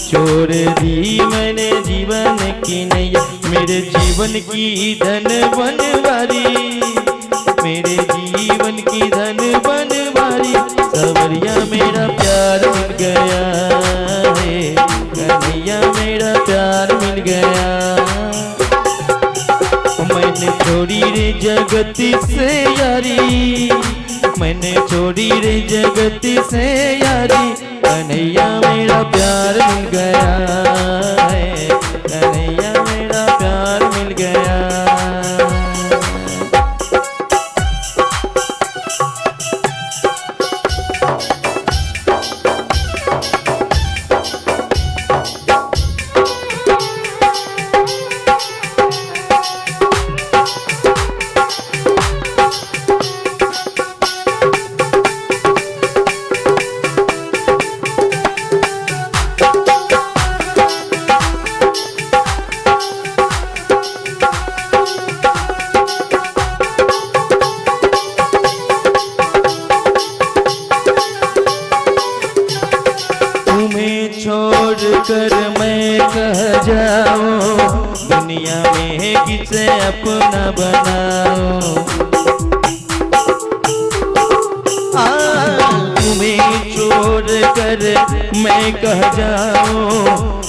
छोड़ दी मैंने जीवन की नैया। मेरे जीवन की धन बनवारी, मेरे जीवन की धन बनवारी, सवरिया मेरा प्यार मिल गया है, कन्हैया मेरा प्यार मिल गया। मैंने छोड़ी रे जगत से यारी, मैंने छोड़ी रे जगत से यारी, कन्हैया मेरा प्यार मिल गया है, कन्हैया मेरा प्यार मिल गया। तुम्हें छोड़ कर मैं कह जाऊं, दुनिया में किसे अपना बनाऊं। तुम्हें छोड़ कर मैं कह जाऊं,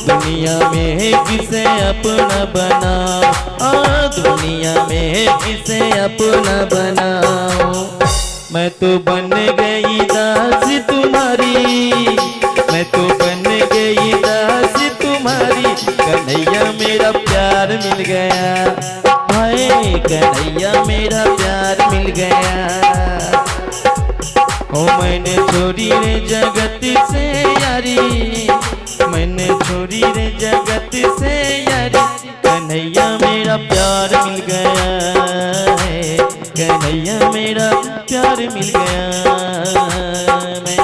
दुनिया में किसे अपना बनाऊं। दुनिया में किसे अपना बनाऊं। मैं तो बन गई दास तुम्हारी, मैं तो बन गई दास तुम्हारी, कन्हैया मेरा प्यार मिल गया, हाय कन्हैया मेरा प्यार मिल गया। ओ मैंने छोड़ी रे जगत से यारी, मैंने छोड़ी रे जगत से यारी, कन्हैया मेरा प्यार मिल गया है, कन्हैया मेरा प्यार मिल गया। मैं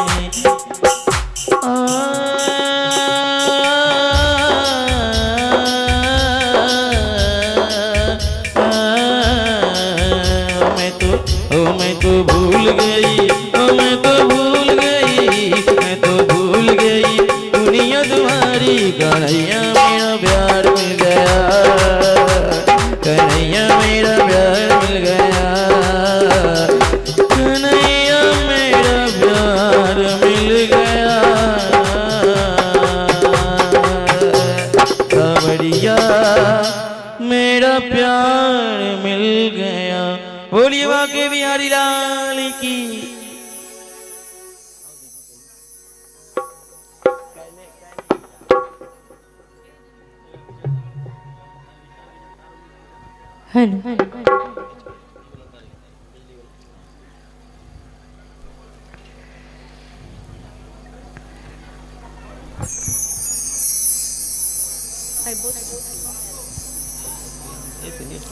मैं तो ओ मैं तो भूल गई, ओ मैं तो भूल गई, मैं तो भूल गई दुनिया तुम्हारी, कन्हैया मेरा प्यार मिल गया, कन्हैया मेरा प्यार मिल गया, कन्हैया मेरा प्यार मिल गया। सावरिया मेरा प्यार मिल गया। बोलिए बाके बिहारी लाल की। हेलो।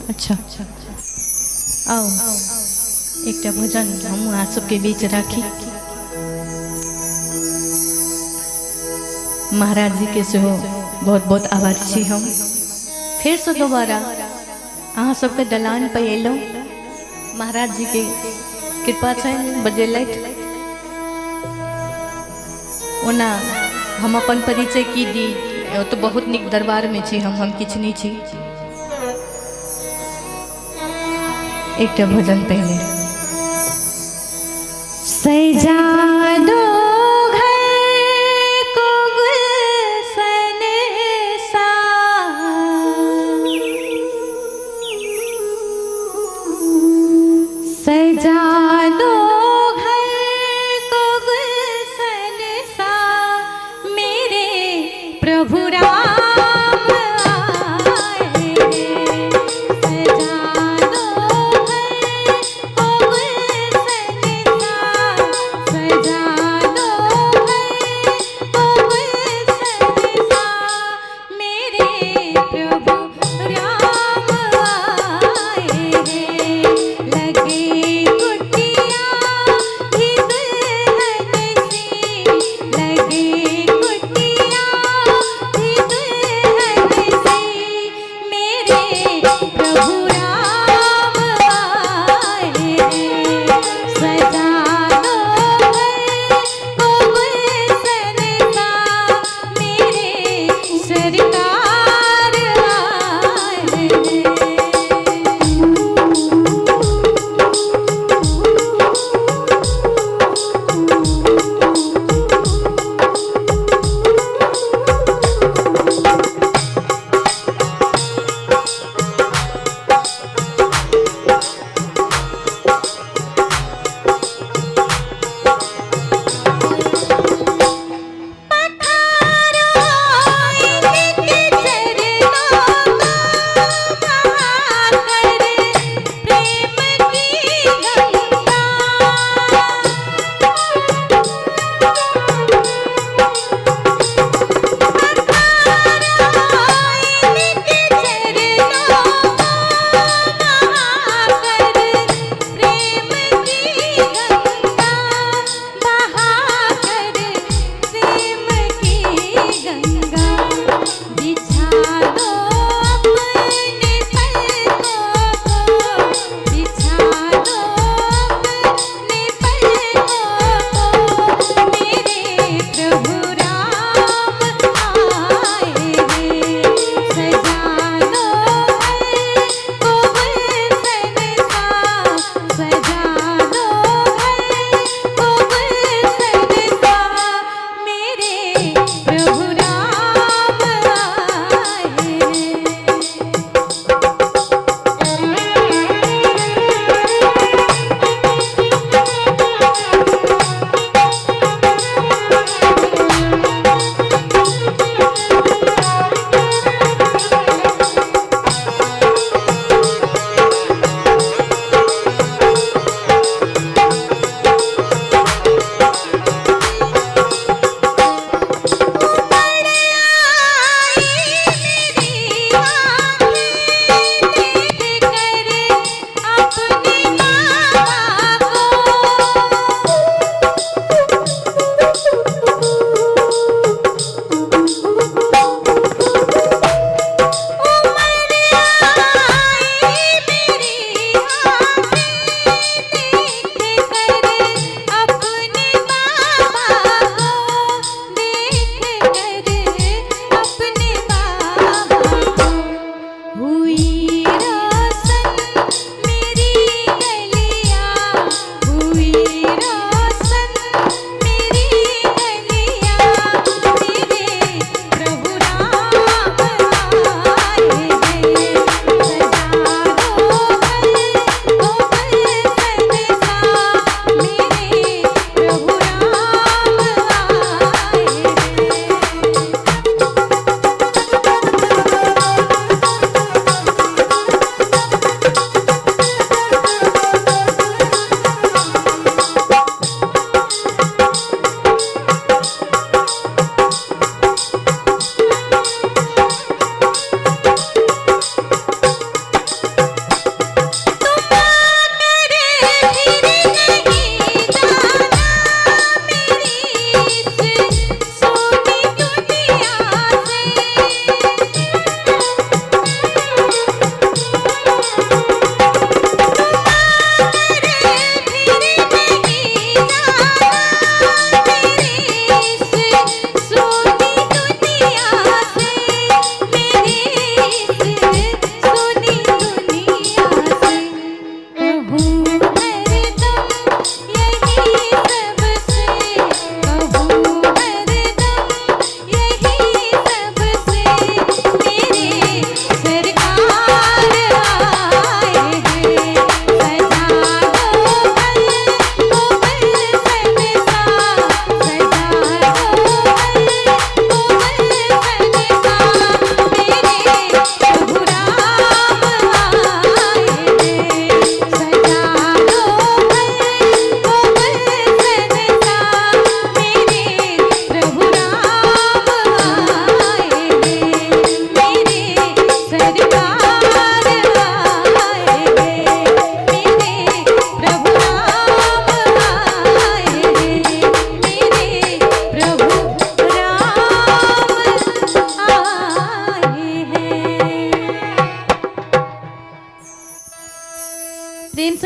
अच्छा, आओ एकटा भजन हम अहाँ सबके बीच राखी। महाराज जी के सेहो बहुत बहुत आभार छी। हम फेरसँ दोबारा अहाँ सबके दलान पर अयलहुँ। महाराज जी के कृपा छनि बजेलथि। ओना हम अपन परिचय की दी, ओ तऽ बहुत नीक दरबारमे छी, हम किछु नहि छी। एकटा भजन पहिले। सजा दो घर को गुलशन सा, सजा दो घर को गुलशन सा, मेरे प्रभु राम आए हैं। सजा दो घर को गुलशन सा,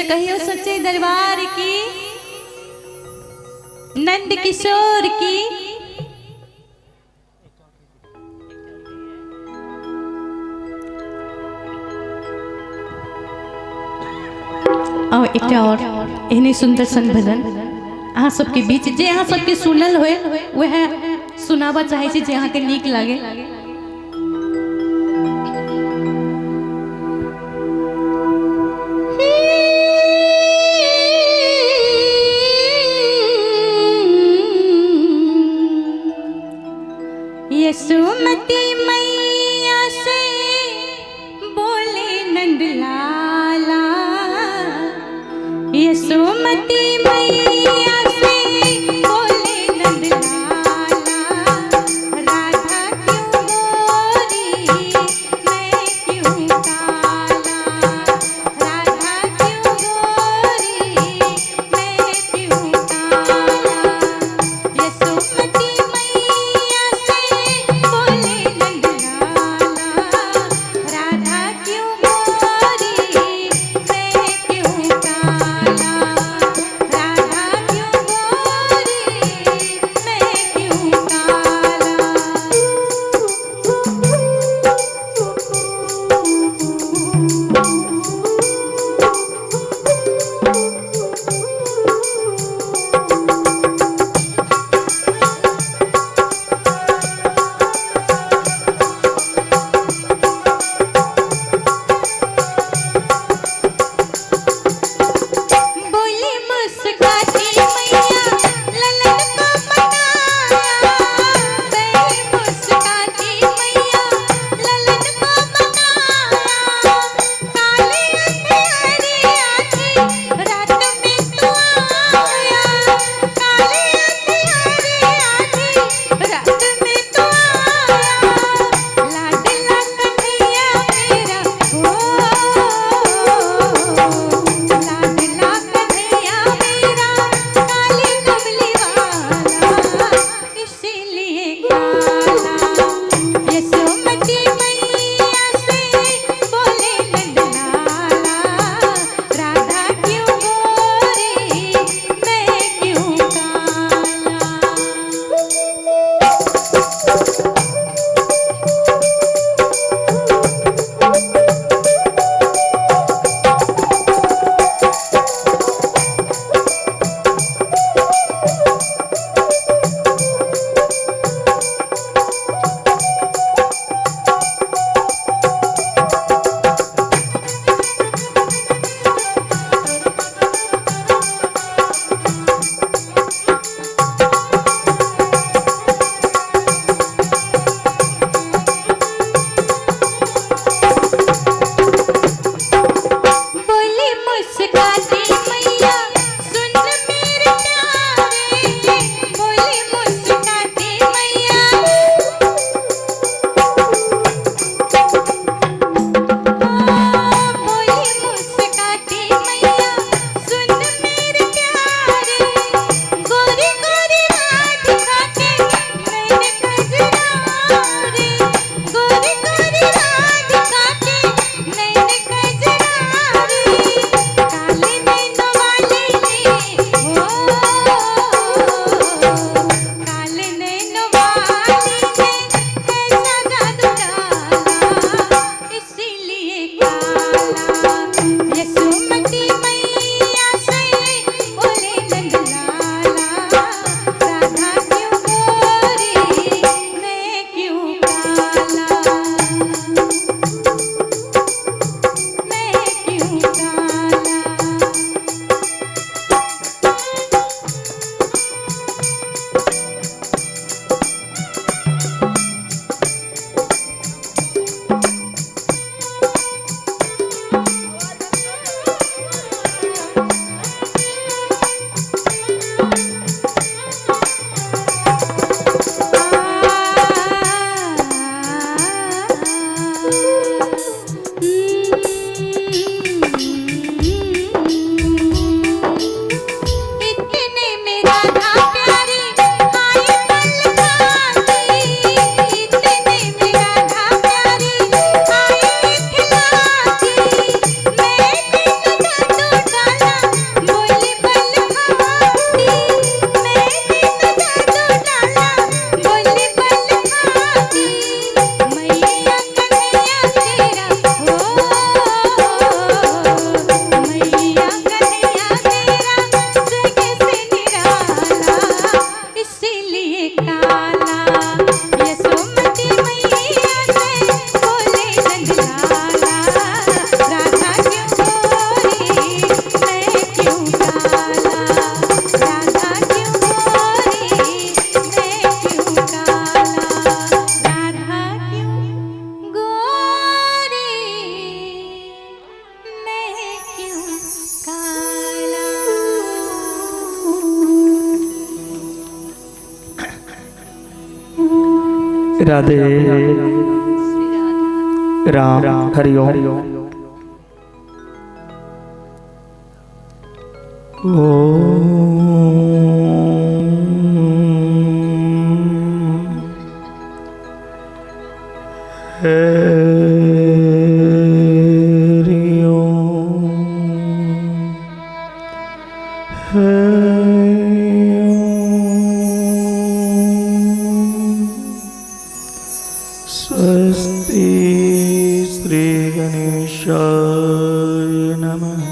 कहियो सच्चे दरबार की, नंद किशोर की। और एकटा और एहने सुंदर सन भजन अहाँ सबके बीच, जे अहाँ सबके सुनल होय वएह सुनाबऽ चाहै छी, जे अहाँके नीक लागे। यशोमती मैया से बोले नंदलाला, यशोमती मैया से बोले नंदलाला, राधा क्यों गोरी मैं क्यों काला, राधा क्यों गोरी मैं क्यों काला, यशोमती मैया से बोले नंदलाला, राधा क्यों गोरी मैं क्यों काला, राधा क्यों गोरी मैं क्यों काला। बोली मुस्काती मैया ललन को मनाया, बोली मुस्काती मैया ललन को मनाया, काली अंधियारी आखी रात में तू आया, काली अंधियारी आखी रात में तू आया, लाडला कन्हैया मेरा हो, लाडला कन्हैया मेरा काली कमली वाला, इसीलिए काला। यशोमती मैया से बोले नंदलाला, राधा क्यों गोरी मैं क्यों काला। राधे राम हरिओम। हरि ओम हरि ओम। स्वस्ति श्री गणेशाय नमः।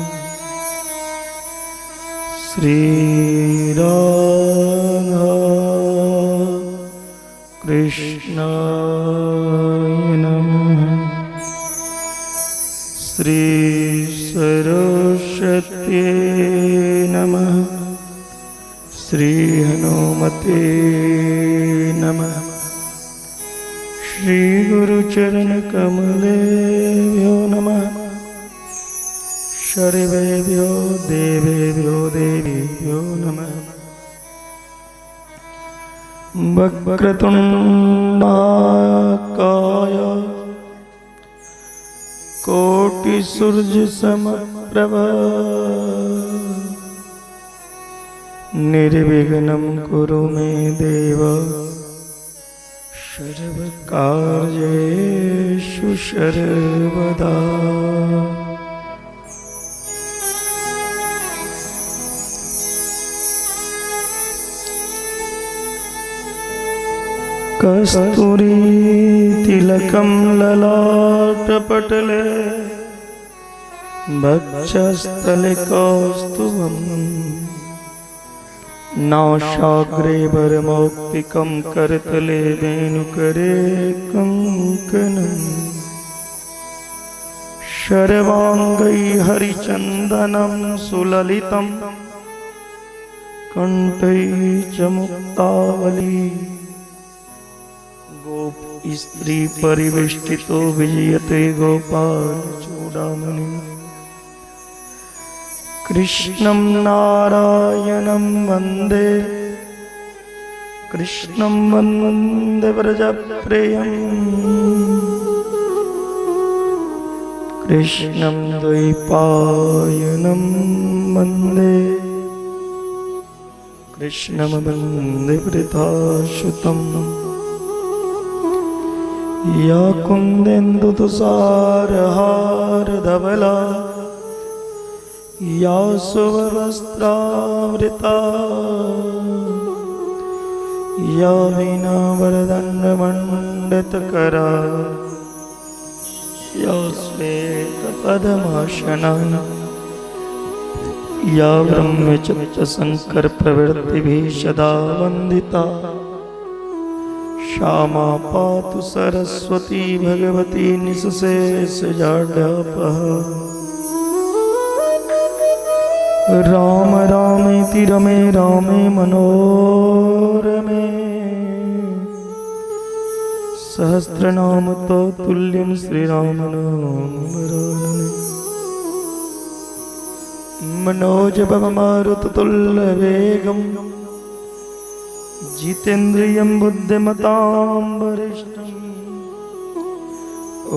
श्री राधा कृष्णाय नमः। श्री सरस्वती नमः। श्री हनुमते नमः। श्री गुरुचरण कमलेभ्यो नमः। सर्वेभ्यो देवेभ्यो देवीभ्यो नमः। वक्रतुण्डाकाय कोटि सूर्य समप्रभ निर्विघ्नं कुरु मे देव सर्वकार्येषु सर्वदा। कस्तूरी तिलकं ललाटपटले वक्षस्थले कौस्तुभम् नाशाग्रे वरमौक्तिकं करतले वेणुकरे कङ्कणम् शर्वाङ्गै हरिचन्दनं सुललितं कण्ठै च मुक्तावली गोप स्त्री परिवेष्टितो विजयते गोपाल चूडामणि। कृष्णं नारायणं वन्दे कृष्णं वन्दे व्रजप्रियं कृष्णं द्वैपायनं वन्दे कृष्णं वन्दे वृथासुतम्। या कुन्देन्दु तुषारहार धवला या सुवस्त्रावृता या वीणावरदण्डमण्डितकरा या श्वेतपद्मासना या ब्रह्मचर्यशङ्करप्रवृत्तिभिः सदा वन्दिता श्यामा पातु सरस्वती भगवती निःशेषजाड्यापहा। राम रामेति रमे रामे मनोरमे सहस्रनाम तुल्यं श्रीराम नाम वरानने। मनोजवमारुततुल्य वेगं जितेन्द्रियं बुद्धिमतां वरिष्ठं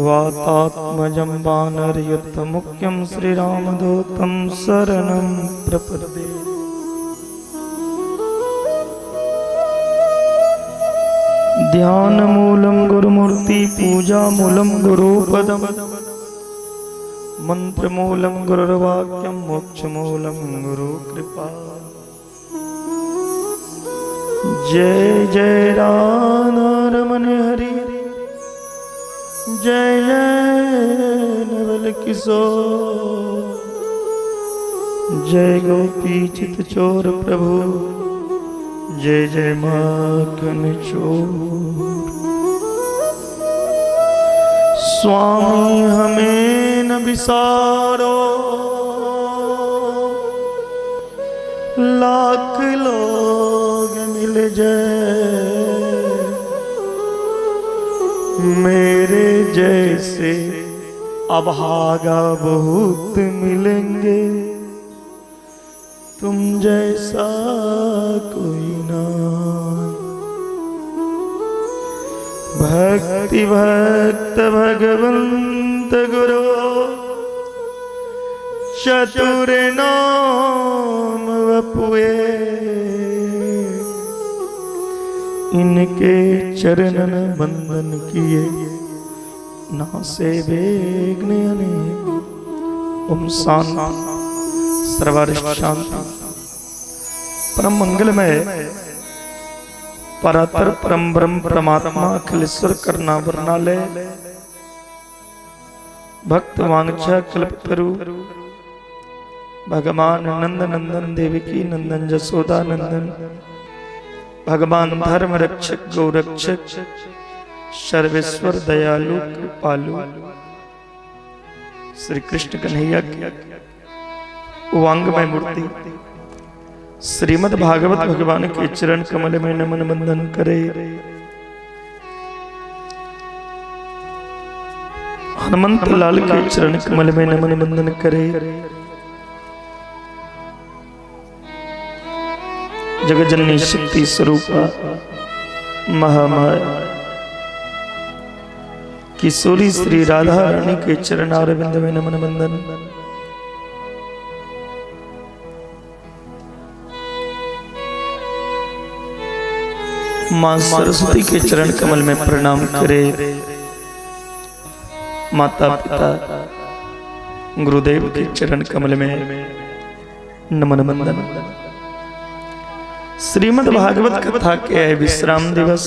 वातात्मजं वानरयुद्धमुख्यं श्रीरामदूतं शरणं प्रपद्ये। ध्यानमूलं गुरुमूर्ति पूजामूलं गुरुपदं मंत्रमूलं गुरुर्वाक्यं मोक्षमूलं गुरुकृपा। जय जय राधा रमन हरि जय जय नवल किशोर जय गोपी चित चोर प्रभु जय जय माखन चोर। स्वामी हमें न बिसारो लाख लोग मिल जाए मेरे जैसे अभागा बहुत मिलेंगे तुम जैसा कोई ना। भक्ति भक्त भगवंत गुरु चतुर नाम वपुए, इनके चरणन बंदन किए ना से विघ्न अनेक। ओम शांति सर्वरिष्ट शांति परम मंगलमय परातर परम ब्रह्म परमात्मा अखिलेश्वर करना वर्णालय भक्त वांछा कल्पतरु भगवान नंद नंदन देवकी नंदन जसोदा नंदन भगवान धर्म रक्षक गौरक्षक सर्वेश्वर दयालु कृपालु श्री कृष्ण कन्हैया की वांगमय मूर्ति श्रीमद् भागवत भगवान के चरण कमल में नमन बंदन करे। हनुमंत लाल के चरण कमल में नमन बंदन करे। जगजननी शक्ति स्वरूपा महामाया किशोरी श्री राधा रानी के चरण अरविंद में नमन बंदन। मां सरस्वती के चरण कमल में प्रणाम करे। माता पिता गुरुदेव के चरण कमल में नमन बंदन। श्रीमद् भागवत कथा के विश्राम दिवस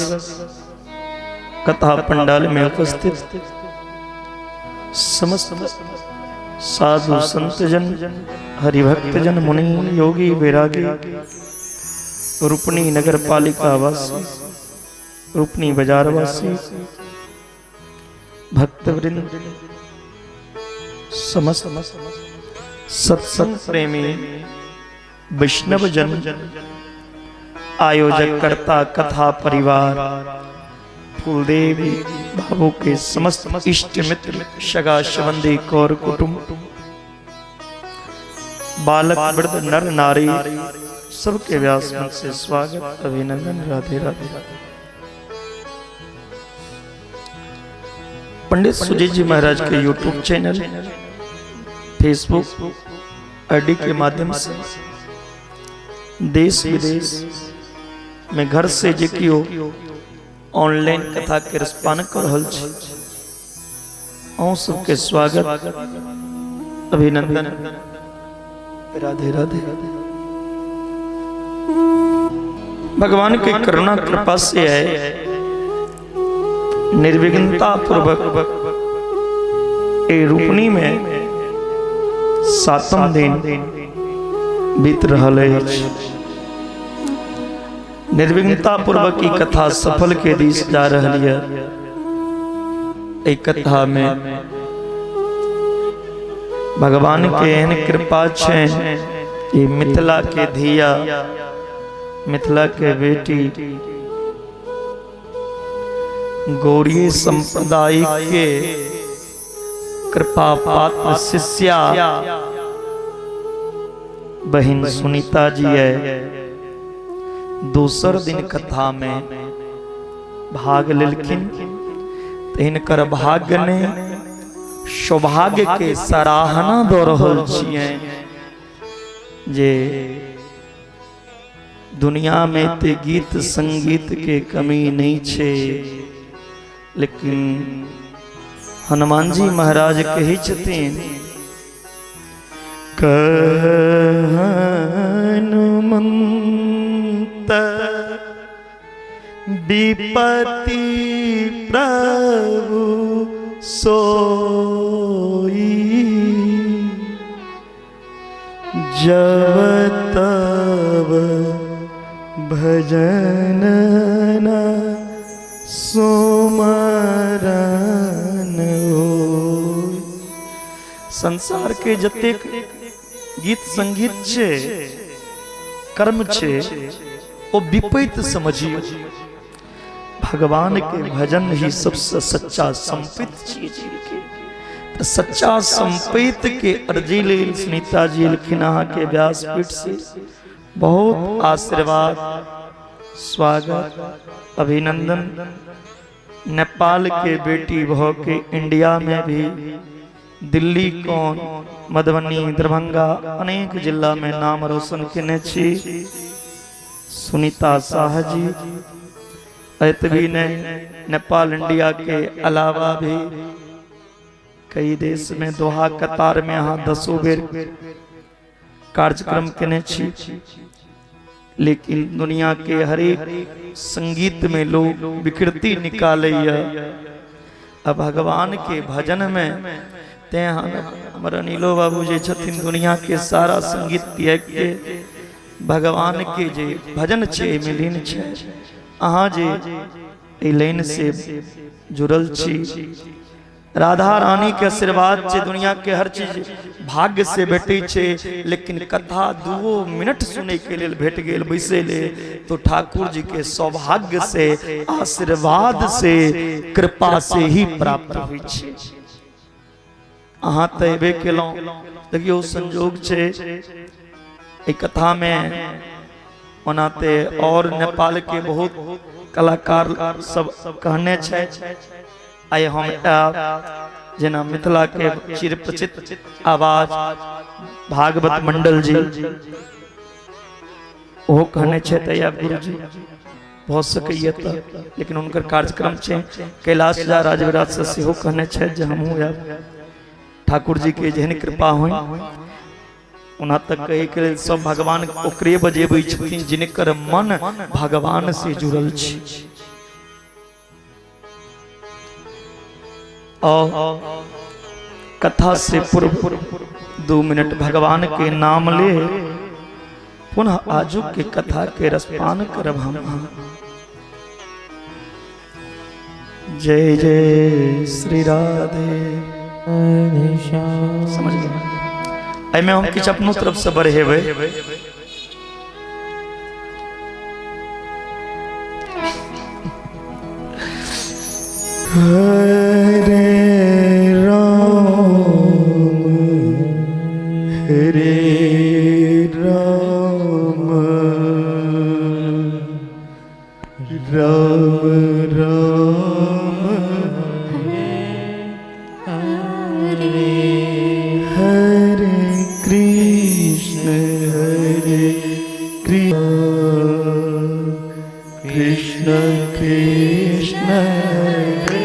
कथा पंडाल में उपस्थित समस्त साधु संत जन, हरिभक्त जन, मुनि योगी वैरागी, रूपनी नगर पालिका वासी, रूपनी बाजार वासी, भक्तवृंद, समस्त सत्संग प्रेमी वैष्णव जन, आयोजक कर्ता कथा परिवार, फूलदेवी बाबू के समस्त इष्ट मित्र, सगा संबंधी कौर कुटुंब, बालक वृद्ध नर नारी, सबके व्यास मंच से स्वागत अभिनंदन। राधे राधे। पंडित सुजीत जी महाराज के YouTube channel, Facebook ID के माध्यम से देश विदेश में घर से जे कियो ऑनलाइन कथा के रसपान कर रहल छी, अहूँ सबके स्वागत अभिनंदन। राधे राधे। भगवान के करुणा कृपा से है निर्विघ्नता पूर्वक ए रूपनी में सातम दिन बीत रहल अछि। निर्विघ्नता पूर्वक ई कथा सफल के दिश जा रहल है। एहि कथा में भगवान के एहन कृपा छै कि मिथिला के धिया, मिथिला के बेटी, गौरी संप्रदाय के कृपा पात्र शिष्या बहन सुनीता जी है, दोसर दिन कथा में भाग लेलखिन। तऽ हिनकर भाग्य ने सौभाग्य के सराहना दऽ रहल छियै जे दुनिया में ते गीत संगीत के कमी नहीं छे, लेकिन हनुमान जी महाराज कहै छथिन हनुमंत विपति प्रभु सोई, जब तब भजन न सुमरन हो। संसार के जतेक गीत संगीत छे, कर्म छे, ओ विपरीत समझियो, भगवान के भजन ही सबसे सच्चा संपित चीज के। तो सच्चा संपित के अर्जी लेल सुनीता जी एलखिन अहाँ के व्यासपीठ से बहुत आशीर्वाद, स्वागत, अभिनंदन। नेपाल के बेटी भ के इंडिया में भी दिल्ली कौन मधुबनी दरभंगा अनेक जिला में नाम रोशन केने छी सुनीता शाह जी। एतबी नहीं, नेपाल इंडिया के अलावा भी कई देश में दोहा कतार में अहाँ 10 बेर कार्यक्रम केने छी। लेकिन दुनिया के हरेक संगीत में लोग विकृति निकालैया, आ भगवान के भजन में तें हमर अनिलो बाबू जे छथिन दुनिया के सारा संगीत त्याग के भगवान के जे भजन छै एहिमे लीन छै। अहाँ जे एहि लाइन से जुड़ल छी, राधा रानी के आशीर्वाद छै, दुनिया के हर चीज भाग्य से भेटै छै, लेकिन कथा 2 मिनट सुनै के लेल भेट गेल बैसे ले तो ठाकुर जी के सौभाग्य से, आशीर्वाद से, कृपा से ही प्राप्त होइ छै। अहाँ तऽ एबे केलहुँ, देखियौ संजोग छै एहि कथा में। ओना ते और नेपाल के बहुत कलाकार सब कहने छै, आइ हम आयब। जेना मिथिला के चिरपरिचित आवाज भागवत मंडल जी ओहो कहने छै तऽ आयब गुरुजी, भऽ सकैए तऽ, लेकिन हुनकर कार्यक्रम छै। कैलाश झा राजविराज से सेहो कहने छै जे हमहूँ आयब। ठाकुर जी के जेहन कृपा होइ, ओना तक कहै के लेल सब भगवान ओकरे बजेबै छथिन जिनकर मन भगवान से जुड़ल छै। और कथा से पूर्व 2 मिनट भगवान के नाम ले पुनः आजू के कथा के रसपान करब हम। जय जय श्री राधे। समझ गए, एहिमे हम किछु अपनो तरफ से बढ़ेबै। हरे राम हरे राम राम राम हरे कृष्ण हरे कृष्ण कृष्ण कृष्ण हरे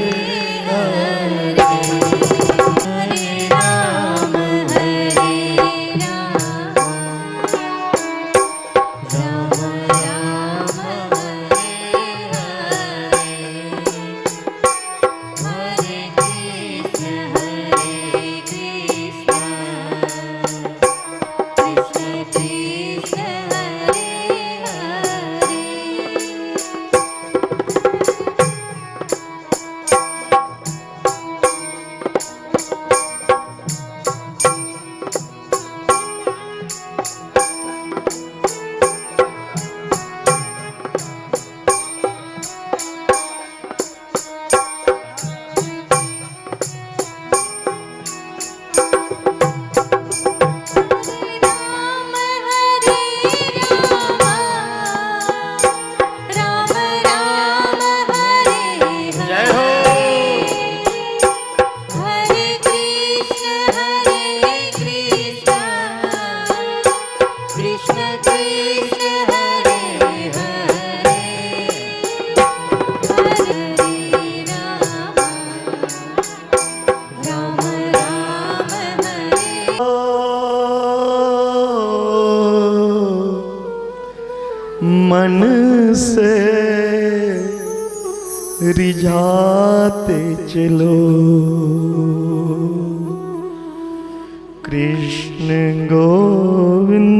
जय हो। हरे कृष्ण हरे कृष्ण कृष्ण कृष्ण हरे हरे हरे राम राम राम हरे। मन से रिझाते चलो कृष्ण गोविंद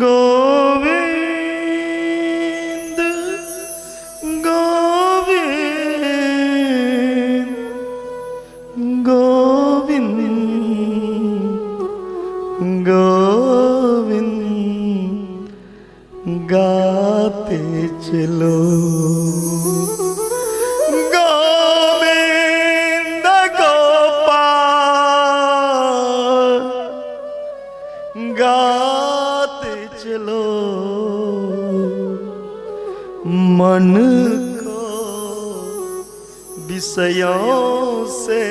गोविंद गोविंद गोविंद गोविंद गाते चलो गोविंद गोपाल गाते चलो। मन को विषयों से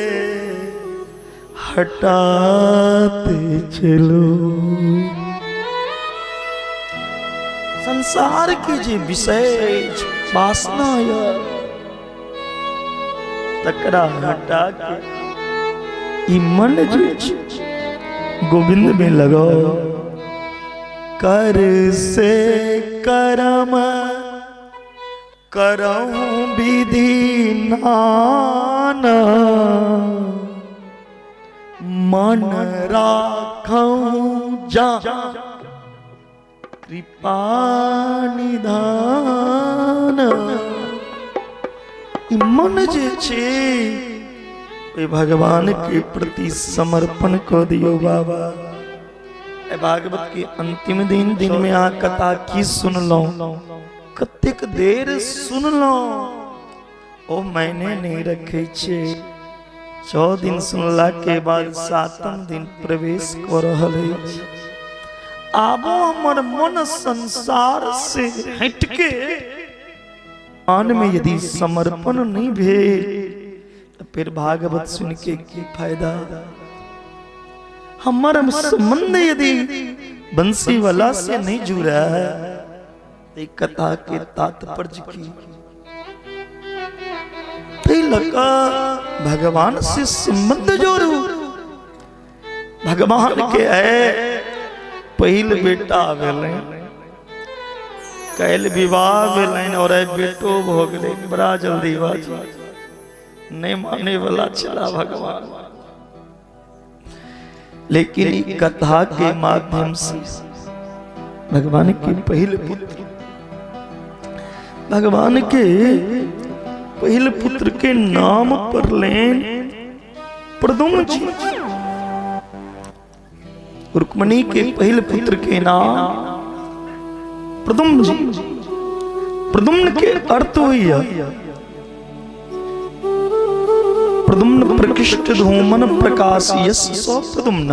हटाते चलो। संसार के जे विषय अछि, वासना यऽ, तकरा हटा के ई मन जे छै गोविंद में लगाओ। कर से करम करऊँ विधि नाना, मन राखऊँ जा कृपा निधान। ई मन जे छै ओहि भगवान के प्रति समर्पण कऽ दियौ बाबा। एहि भागवत के अंतिम दिन दिन में अहाँ कथा की सुनलहुँ, कतेक देर सुनलहुँ, ओ मायने नहि रखै छै। 6 दिन सुनला के बाद 7म दिन प्रवेश कऽ रहल अछि। आबो हमर मन संसार से हटके मन में यदि समर्पण नहीं भेल तो फिर भागवत सुन के की फायदा। हमर संबंध यदि बंसी वाला से नहीं जुड़ा है तो कथा के तात्पर्य की। ताहि लऽ कऽ भगवान से संबंध जोड़ू। भगवान के आय पहिल बेटा भेलै, काल्हि विवाह भेलनि और आइ बेटो भऽ गेलै। बड़ा जल्दीबाजी नहीं माने वाला छला भगवान, लेकिन ई कथा के माध्यम से भगवान के पहिल पुत्र, भगवान के पहिल पुत्र के नाम पर लेन प्रद्युम्न जी। रुक्मणी के पहिल पुत्र के नाम प्रद्युम्न जी। प्रद्युम्न के अर्थ हुई है प्रद्युम्न प्रकृष्ट धूमन प्रकाश यश सो प्रद्युम्न।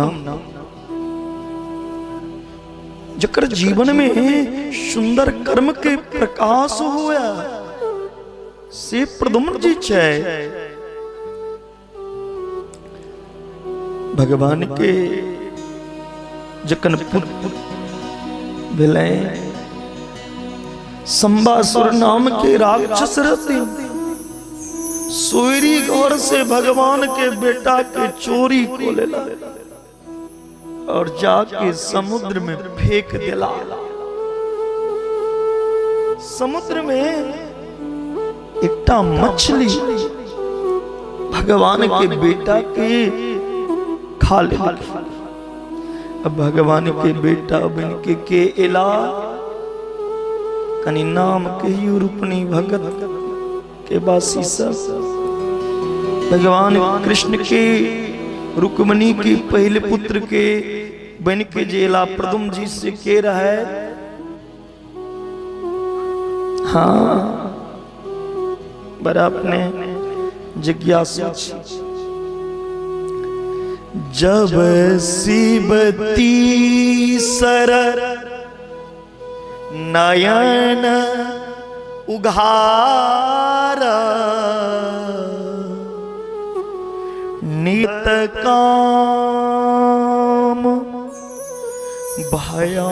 जकर जीवन में सुंदर कर्म के प्रकाश हुआ से प्रद्युम्न जी छै। भगवान के जखन पुत्र भेलै, शंबासुर नाम के राक्षस रहते, सोयरी घर से भगवान के बेटा के चोरी को लेला और जाके समुद्र में फेंक दिला। समुद्र में एकटा मछली भगवान के बेटा के खा ले। अब भगवान के बेटा बन के एला, कनी नाम कहियो रूपनी भगत के बासी सब। भगवान कृष्ण के रुक्मणी के पहले पुत्र के बन के जेला प्रद्युम्न जी से के रहे। हाँ, बड़ा अपने जिज्ञासु छी। जब शिवती सर नयन उघार, नित काम भयो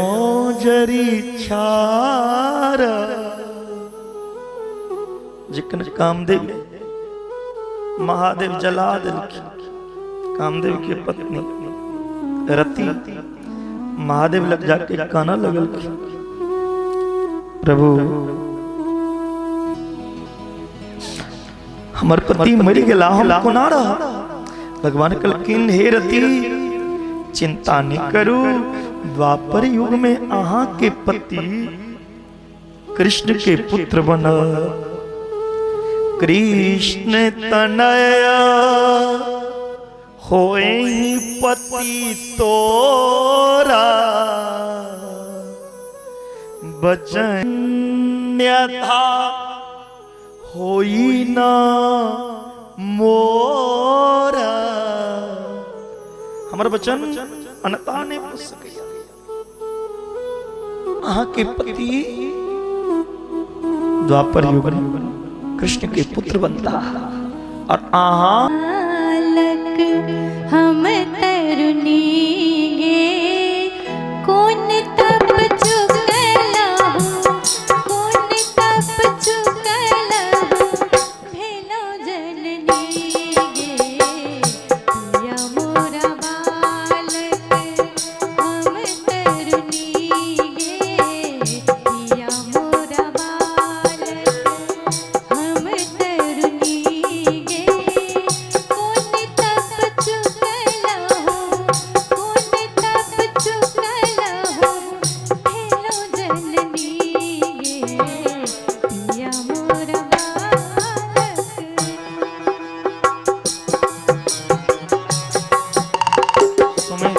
जरी छार। जखन कामदेव महादेव जला देलखिन, कामदेव के पत्नी रति महादेव लग जाके काना लगलखिन, प्रभु हमर पति मरि गेला, हम कोना रह। भगवान कहलखिन हे रति चिंता नहीं करू, द्वापर युग में अहाँ के पति कृष्ण के पुत्र बन। कृष्ण तनय होए पति तोरा, बचन्यथा होई ना मोरा। हमर वचन अनता नहीं पूछ सकैया। अहाँ के पति द्वापर युग में कृष्ण के पुत्र बनता और आहा बालक हम तरुणी गे, कोन तप चुकलहु, कोन तप चुकलहु, भेलो जननी गे। पिया मोरा बालक हम तरुणी गे, पिया मोरा बालक हम तरुणी गे, कोन तप चुकलहु, कोन तप चुकलहु, भेलो जननी गे, पिया मोरा बालक। सुमित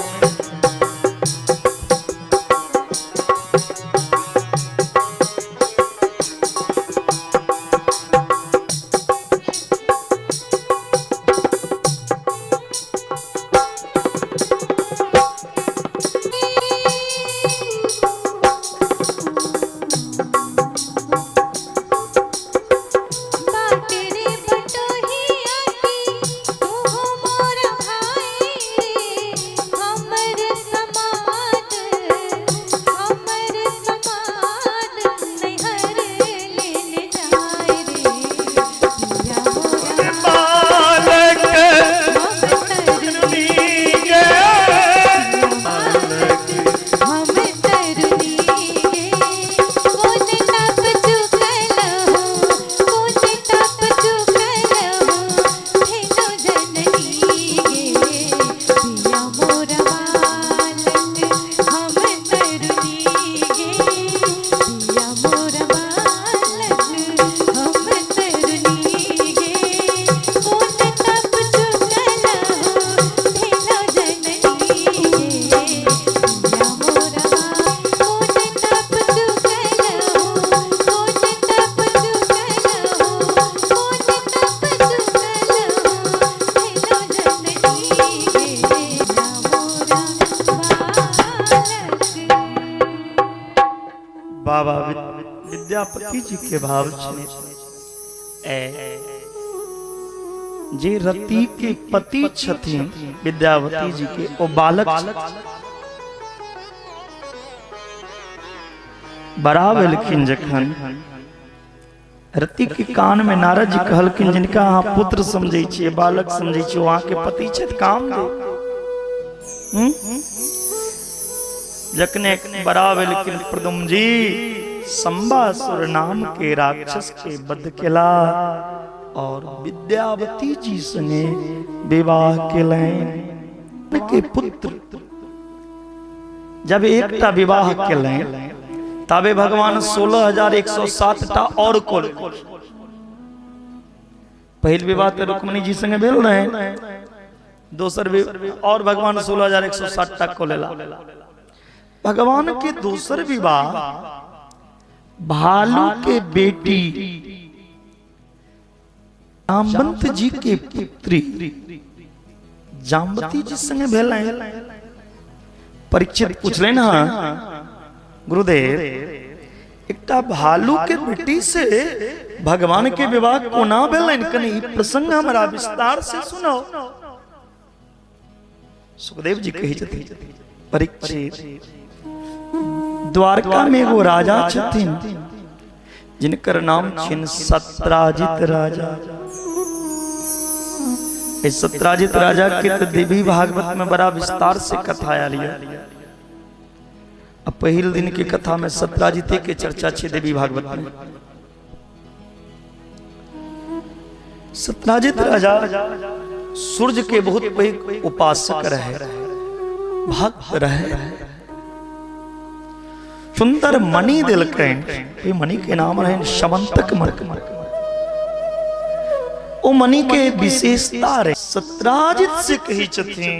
बाट रे बटोहिया की तू हो मोरा भाई रे, हमर समाद, हमर समाद नैहर लेने जाय रे, पिया मोरा बालक हम तरुणी गे, बालक हम तरुणी गे, कोन तप चुकलहु, कोन तप चुकलहु, भेलो जननी गे, पिया मोरा बालक हम तरुणी गे, पिया मोरा बालक हम तरुणी गे, कोन तप चुकलहु, भेलो जननी गे, पिया मोरा कोन तप चुकलहु, कोन तप चुकलहु, कोन तप चुकलहु, भेलो जननी गे, पिया मोरा बालक। बाबा विद्यापति जी के भाव छे ए जे रति के पति छथिन विद्यावती जी के, ओ बालक बड़ा भेलखिन। जखन रति के कान में नारद जी कहलखिन, जिनका अहाँ पुत्र समझै छियै, बालक समझै छियै, ओ अहाँके पति छथि, काम दे। जखने बड़ा भेलखिन प्रद्युम्न जी, संबासुर नाम के राक्षस के वध केला और विद्यावती जी संगे विवाह केलनि के पुत्र। जब एकटा विवाह केलनि तबे भगवान 16,107 टा और कोल। पहिल विवाह तो रुक्मणी जी संगे भेल रहे, दोसर और भगवान 16,107 टा को लेला। भगवान के दोसर विवाह भालू के बेटी जामवंत जी के पुत्री जामवती जी संगे भेल। परीक्षित पूछले ना, गुरुदेव एकटा भालू के बेटी से भगवान के विवाह कोना भेलनि, कनि ई प्रसंग हमरा विस्तार से सुनाओ। सुखदेव जी कहै छथिन, परीक्षित, द्वारका में एगो राजा छथिन जिनकर नाम छिन सत्राजित राजा। इस सत्राजित राजा के तो देवी भागवत में बड़ा विस्तार से कथा आयल है। अब पहिल दिन के कथा में सत्राजिते के चर्चा छे देवी भागवत में। सत्राजित राजा सूर्य के बहुत पैघ उपासक रहे, भक्त रहे। सुंदर मणि दिलकनि, मणि के नाम रहे शमंतक मणि। ओ मणि के विशेषता रहे। सत्राजित से कही छथिन,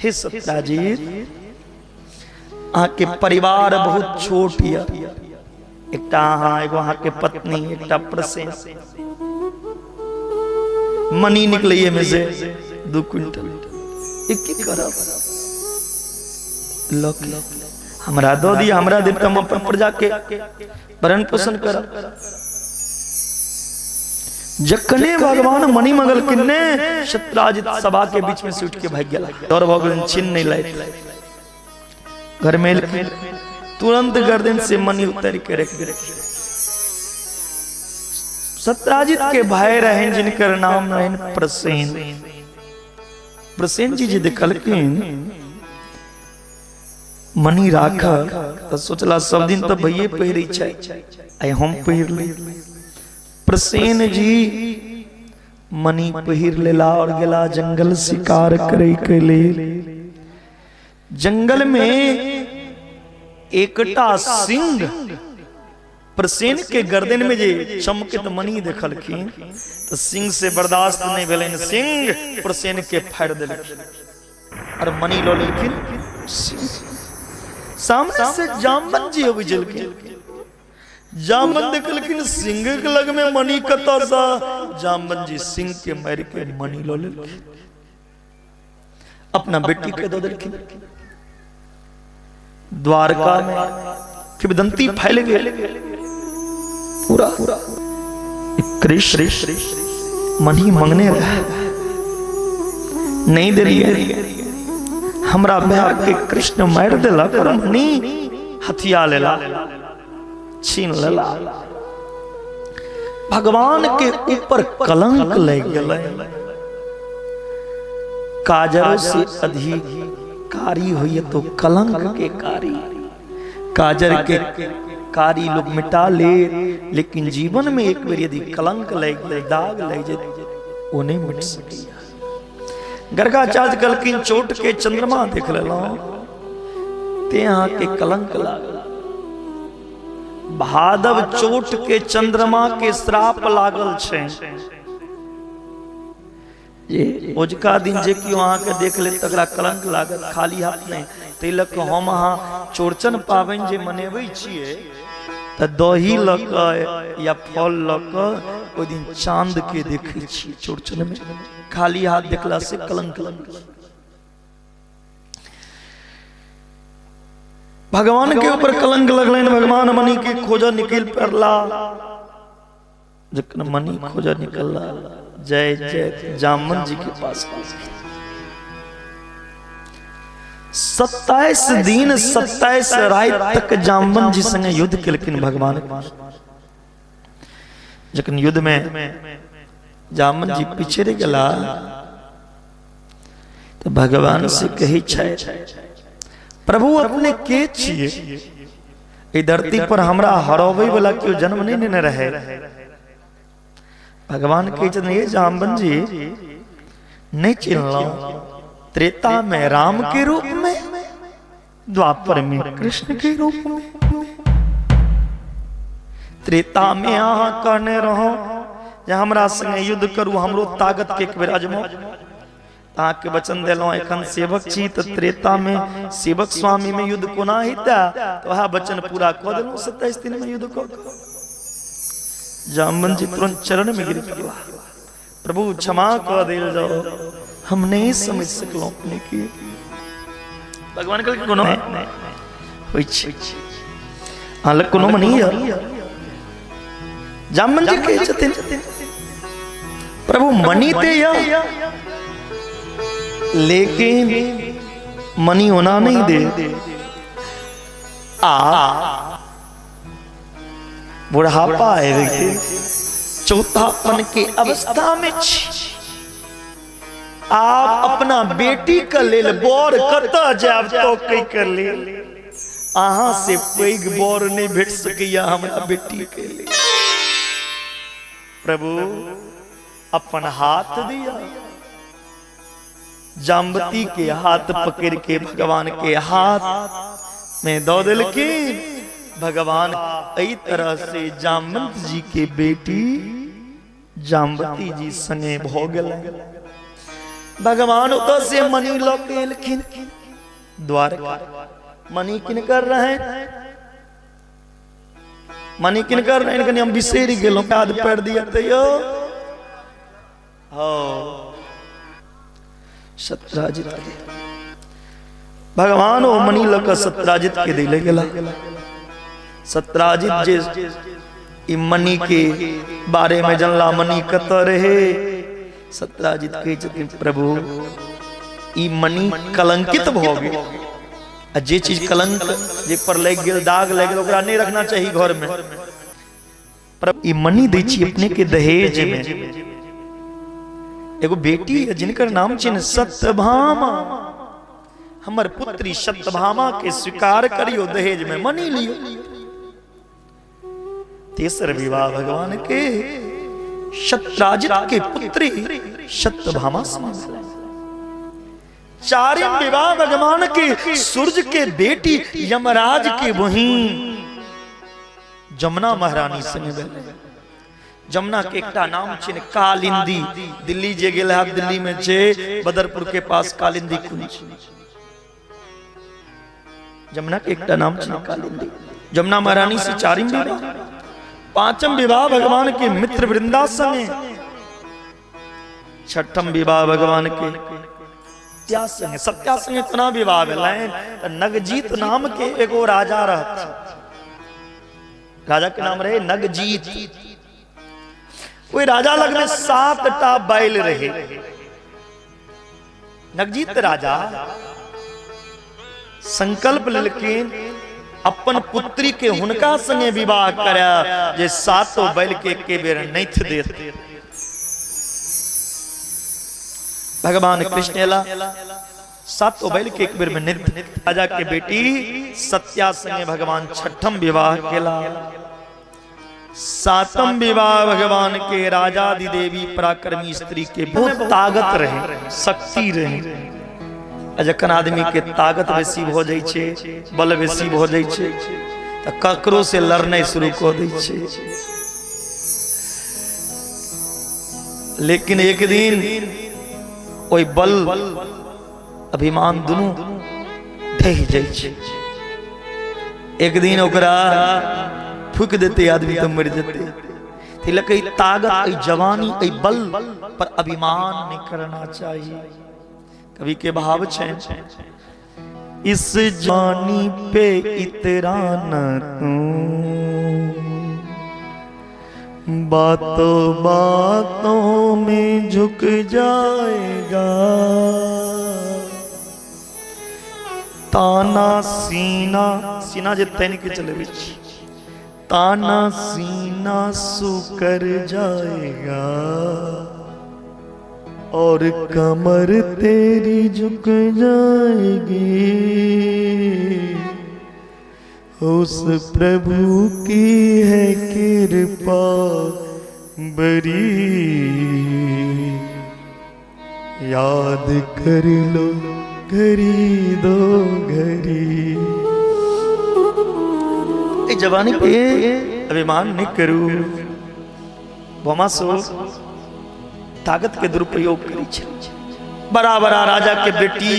हे सत्राजित, अहाँके परिवार बहुत छोट यऽ, एकटा अहाँ, एगो अहाँके पत्नी, एकटा प्रसेन, मणि निकलैये में से 2 क्विंटल, एक की करब लक हमरा दऽ दिअ, हमरा देब तऽ हम अपन प्रजा के भरण पोषण करब। जखने भगवान मणि मंगलखिन ने, सत्राजित सभा के बीच में से उठ के भागि गेला। डर भऽ गेलनि, छीन नहि लैत। घर में एलखिन, तुरंत गर्दन से मणि उतारि के रख देलखिन। सत्राजित के भाई रहन जिनकर नाम रहन प्रसेन। प्रसेन जी जे देखलखिन मणि राखल, तऽ सोचला सब दिन तऽ भैये पहिरै छै, आइ हम पहिर ली। प्रसेन जी मणि पहिर लेला और गेला जंगल शिकार करे के लेल। जंगल में एकटा सिंह प्रसेन के गर्दन में जे चमकैत मणि देखलखिन तऽ सिंह से बर्दाश्त नहि भेलनि, सिंह प्रसेन के फाड़ि देलखिन और मणि लऽ लेलखिन। सिंह सामने से जामवंत जी अबै छलखिन। जामवंत देखलखिन सिंह के लग में मणि कतऽ सँ, जामवंत जी सिंह के मारि के मणि लऽ लेलखिन, अपना बेटी के दऽ देलखिन। द्वारका में किंवदंती फैल गेल पूरा, कृष्ण मणि मंगने रहे, नहीं देलिए, हमरा भाई के कृष्ण मारि देलक और मणि हथिया लेला, छीन लेला। भगवान के ऊपर कलंक लग गेलै। काजरों से अधिक कारी होइए तो कलंक के कारी, काजर के कारी लोग मिटा ले, लेकिन जीवन में एक बेर यदि कलंक लग गेल, दाग लग जाए, वो नहीं मिट सकैया। गर्गाचार्य कहलखिन चोट के चंद्रमा देख लेलहुँ ते अहाँ के कलंक लागल। भादव चोट के चंद्रमा के श्राप लागल छै जे ओजका दिन जे केओ अहाँके देख लेत तकरा कलंक लागत, खाली हाथ नहि। ताहि लऽ कऽ हम अहाँ चौड़चन पाबनि जे मनेबै छियै तऽ दही लऽ कऽ या फल लऽ कऽ ओहि दिन चाँद के देखै छियै। चौड़चन मे खाली हाथ देखला से कलंक लागल। भगवान के ऊपर कलंक लगलनि, भगवान मणि के खोजऽ निकलि पड़ला। जखन मणि खोजऽ निकलला, जय जय जामन जी के पास 27 दिन 27 राति तक जामवन जी संगे युद्ध केलखिन भगवान। जखन युद्ध में जामन जी पीछे रह गेला तो भगवान से कही छै, प्रभु अपने के छिए? ई धरती पर हमरा हराबै वाला केओ जन्म नहीं लेने रहे। भगवान कहै छथिन, ये जामवन जी नहीं चिन्हलहुं, त्रेता में राम के रूप में, द्वापर में कृष्ण के रूप में। त्रेता में अहाँ कहने रहो जे हमरा संगे युद्ध करू, हमरो ताकत के एक बेर अजमाउ। अहाँके वचन देलहुँ, एखन सेवक छी तऽ त्रेता में सेवक स्वामी में युद्ध कोना हेतै? तऽ वएह वचन पूरा कऽ देलहुँ 27 दिन में युद्ध कऽ कऽ। जामवन जी तुरंत चरण में गिर पड़ला, प्रभु क्षमा कऽ देल जाओ, हम नहीं समझ सकलहुँ अपने के। भगवान कहलखिन कोनो होइ छै, अहाँ लग कोनो मनी यऽ? जामवन जी कहै छथिन, प्रभु मनी ते यऽ, लेकिन मनी ओना नहीं दे, आ बुढ़ापा आबि गेल, चौथापन के अवस्था में छी, आप अपना बेटी के लेल बर कतऽ जायब तकै के लेल? अहाँ से पैघ बर नहीं भेट सकैया हमरा बेटी के लेल। प्रभु अपन हाथ दिया। जाम्बती के हाथ पकड़ के भगवान के हाथ में दऽ देलखिन भगवान। एहि तरह से जामवंत जी के बेटी जाम्बती जी संगे भऽ गेलनि। भगवान ओतऽ से मणि लऽ के एलखिन द्वारका। मणि किनकर रहनि? मणि किनकर रहनि? कनि हम बिसरि गेलहुँ, याद पारि दिअ तैयो। हँ, सत्राजित के भगवान ओ मणि लऽ कऽ सत्राजित के दै लए गेला। सत्राजित जे ई मणि के बारे में जनला, मणि कतऽ रहे, सत्राजित कहै छथिन प्रभु ई मणि कलंकित भऽ गेल, आ जे चीज कलंक जे पर लागि गेल, दाग लागि गेल, ओकरा नहि रखना चाही घर में। पर ई मणि दै छी अपने के दहेज में। एगो बेटी है जिनकर नाम छिन सत्यभामा, हमर पुत्री सत्यभामा के स्वीकार करियो, दहेज में मणि लियो। तेसर विवाह भगवान के सत्राजित के पुत्री सत्यभामा से। चारिम विवाह भगवान के सूर्य के बेटी यमराज के बहिन जमुना महारानी संगे भेलै। जमुना के एकटा नाम छै कालिंदी। दिल्ली जे गेल है, दिल्ली में छै बदरपुर के पास कालिंदी कुंज। जमुना के एकटा नाम छै कालिंदी। जमुना महारानी से चारिम विवाह। पांचम विवाह भगवान के मित्र वृंदा संगे। छठम विवाह भगवान के सत्या संगे। सत्या संगे कोना विवाह भेलनि? तऽ नगजीत नाम के एगो राजा रहथिन। राजा के नाम रहे नगजीत। ओहि राजा लग में 7टा बैल रहे। नगजीत राजा संकल्प लेलखिन अपन पुत्री के हुनका संगे विवाह करे जे सातो बैल के एके बेर नैथ देत। भगवान कृष्ण एला, सातो बैल के एक बेर में नैथ। राजा के बेटी सत्या संगे भगवान छठम विवाह केला। सातम विवाह भगवान के राजाधिदेवी पराक्रमी स्त्री के बहुत ताकत रहे, शक्ति रहे। आ जखन आदमी के ताकत बेसी भऽ जाइ छै, बल बेसी भऽ जाइ छै, तऽ ककरो से लड़नाइ शुरू कऽ दै छै। लेकिन एक दिन ओहि बल अभिमान दुनू ढहि जाइ छै। एक दिन ओकरा फूक देते आदमी तो मर जेते। ते लऽ कऽ ताकत, एहि जवानी, एहि बल पर अभिमान नहीं करना चाहिए। कवि के भाव छै, इस जवानी पे इतराना तू, बातों बातों में झुक जाएगा, ताना सीना, सीना जे तन के चलबै छी, ताना सीना सुकर जाएगा और कमर तेरी झुक जाएगी, उस प्रभु की है कृपा बड़ी, याद कर लो घड़ी दो घड़ी। ए जवानी पे अभिमान नहीं करू। भौमासुर ताकत के दुरुपयोग करी छल। बड़ा बड़ा राजा के बेटी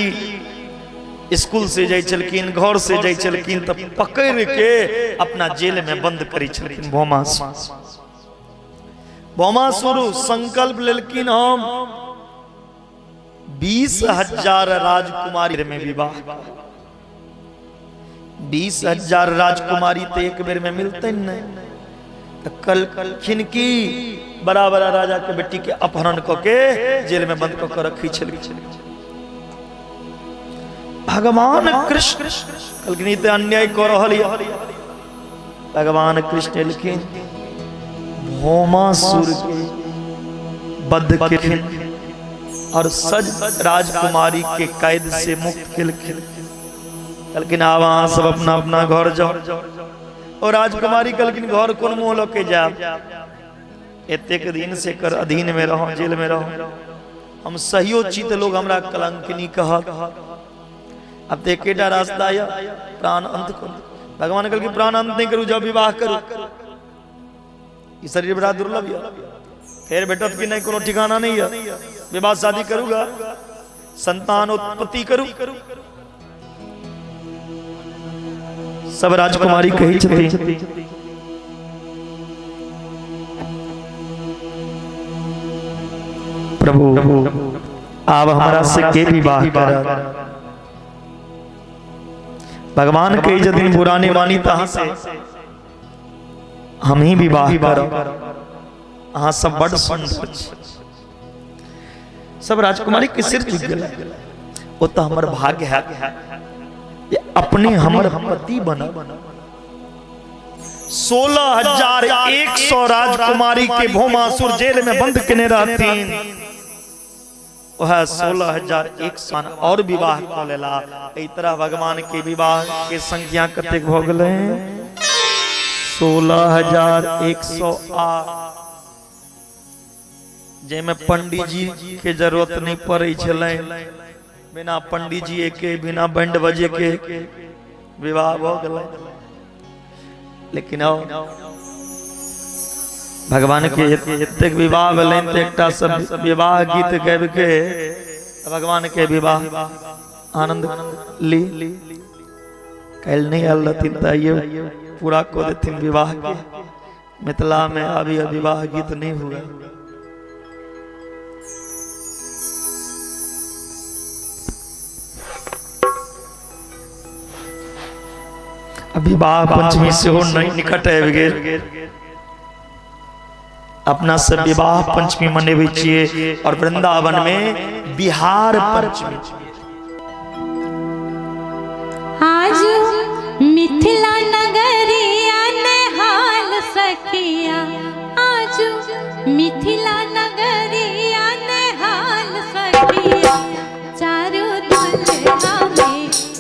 स्कूल से जाइ छलखिन, घर से जाइ छलखिन, तऽ पकड़ के अपना जेल में बंद करी छलखिन भौमासुर। भौमासुर संकल्प लेलखिन हम 20,000 राजकुमारी में विवाह। 20,000 राजकुमारी तो एक बेर में मिलते नहीं। तो कल कलखिन की बड़ा बड़ा राजा के बेटी के अपहरण क के जेल में बंद क के रखी छलखिन। भगवान कृष्ण कहलखिन ई तऽ अन्याय कऽ रहल यऽ। भगवान कृष्ण एलखिन, भौमासुर के बध केलखिन और सज राजकुमारी के कैद से मुक्त केलखिन। कहलखिन आब अहाँ सब अपना अपना घर जाओ। और राजकुमारी कहलखिन घर कोन मुँह लऽ के जायब, एतेक दिन से कर अधीन में रहो, जेल में रहो, हम सहियो छी तऽ लोग हमरा कलंकिनी कहत, अब तऽ एकेटा रास्ता यऽ प्राण अंत करू। भगवान कहलखिन प्राण अंत नहीं करू, जाओ विवाह करू, ई शरीर बड़ा दुर्लभ यऽ, फेर भेटत कि नहीं कोनो ठिकाना नहीं यऽ, विवाह शादी करूगा, संतान उत्पत्ति करू। सब राजकुमारी कहै छथिन प्रभु आब हमरा से के विवाह करत। भगवान के यदि बुरा नहीं मानी तो अहाँ से हम ही विवाह करब, अहाँ सब बड़ सुंदर छी। सब राजकुमारी के सिर झुक गेलै। ओ तऽ हमर भाग्य है जे अपने हमर पति बनब। 16,100 राजकुमारी के भौमासुर जेल में बंद केने रहथिन, वह 16,100 और विवाह कऽ लेला। एहि तरह भगवान के विवाह के संख्या कतेक भऽ गेलै? 16,108, जाहिमे पंडीजी के जरूरत नहीं पड़ै छलै, बिना पंडीजी के बिना बैंड बजे के विवाह भऽ गेलै। लेकिन आओ भगवान के एतेक विवाह भेलनि तऽ एकटा सब विवाह गीत गाबि के भगवान के विवाह आनंद ली। काल्हि नहीं आयल रहथिन तऽ आइए पूरा कऽ देथिन विवाह के। मिथिला में अभी विवाह गीत नहीं हुआ। विवाह पंचमी सेहो नहीं निकट आबि गेल। अपना सब विवाह पंचमी मनेबै छियै और वृंदावन में बिहार पंचमी। आज मिथिला नगरिया नेहाल सखिया, आज मिथिला नगरिया नेहाल सखिया, चारू दुल्हा में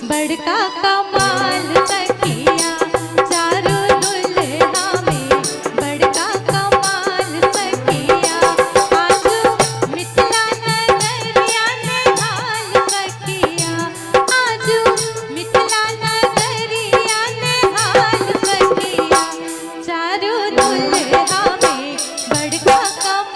बड़का कमाल सखिया, चारू दुल्हा में बड़का कमाल सखिया, आज मिथिला नगरिया नेहाल सखिया, आज मिथिला नगरिया नेहाल सखिया, चारू दुल्हा में बड़का कमाल।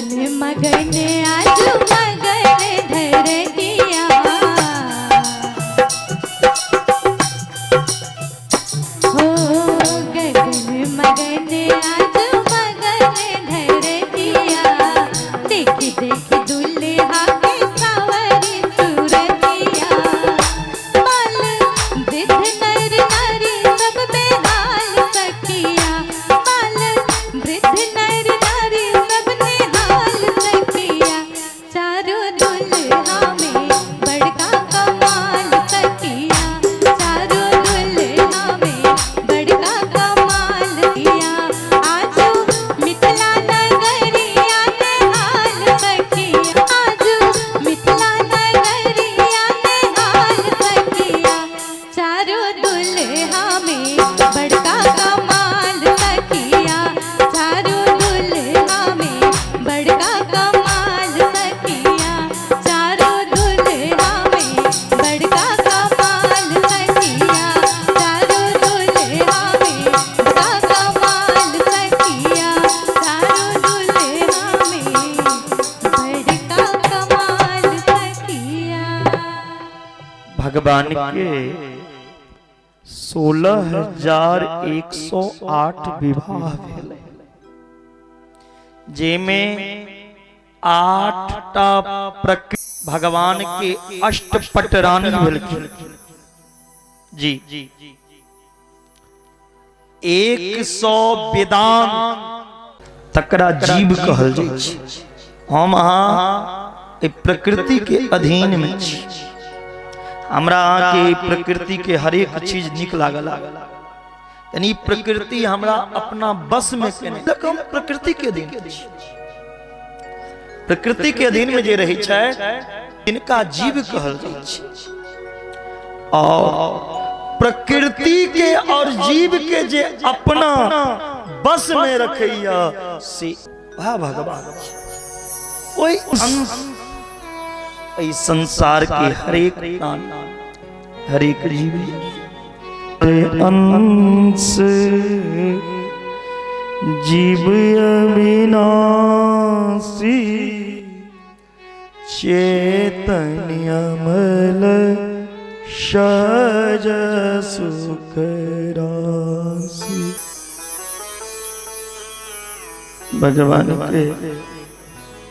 गगन मगन आज मगन धरतिया। हो गगन मगन आज मगन धरतिया, देख देख दुल्हा के सावरी सूरतिया। बाल वृद्ध नर नारी सब बेहाल सखिया, बाल वृद्ध नर नारी सब निहाल सखिया। चारों दुल्हा में बड़का कमाल सखिया, चारों दुल्हा में बड़का कमाल किया। आजू मिथिला नगरिया निहाल सखिया, आजू मिथिला नगरिया निहाल सखिया। चारों दुल्हा में बड़का कमाल सखिया, चारों दुल्हा में बड़का कमाल सखिया, चारों दुल्हा में बड़का कमाल सखिया, चारों दुल्हा में बड़का कमाल सखिया, चारों दुल्हा में बड़का कमाल सखिया। भगवान के 16,108 विवाह भेलै, जेमे 8टा भगवान के अष्टपटरानी भेलखिन जी। 100 वेदांत तकरा जीव कहल जाइ छै। हम अहाँ एहि प्रकृति के अधीन में छी। हमरा अहाँके एहि प्रकृति के हरेक चीज नीक लागल, यानी प्रकृति हमरा अपना बस में केने, हम प्रकृति के अधीन छी। प्रकृति के अधीन में जे रहै छै तिनका जीव कहल जाइ छै। और प्रकृति के और जीव के जे अपना बस में रखैया से वह भगवान छै। ओहि एहि संसार के हरेक प्राणी हरेक जीव अंश जीव अविनाशी चेतन अमल सहज सुख राशि। भगवान के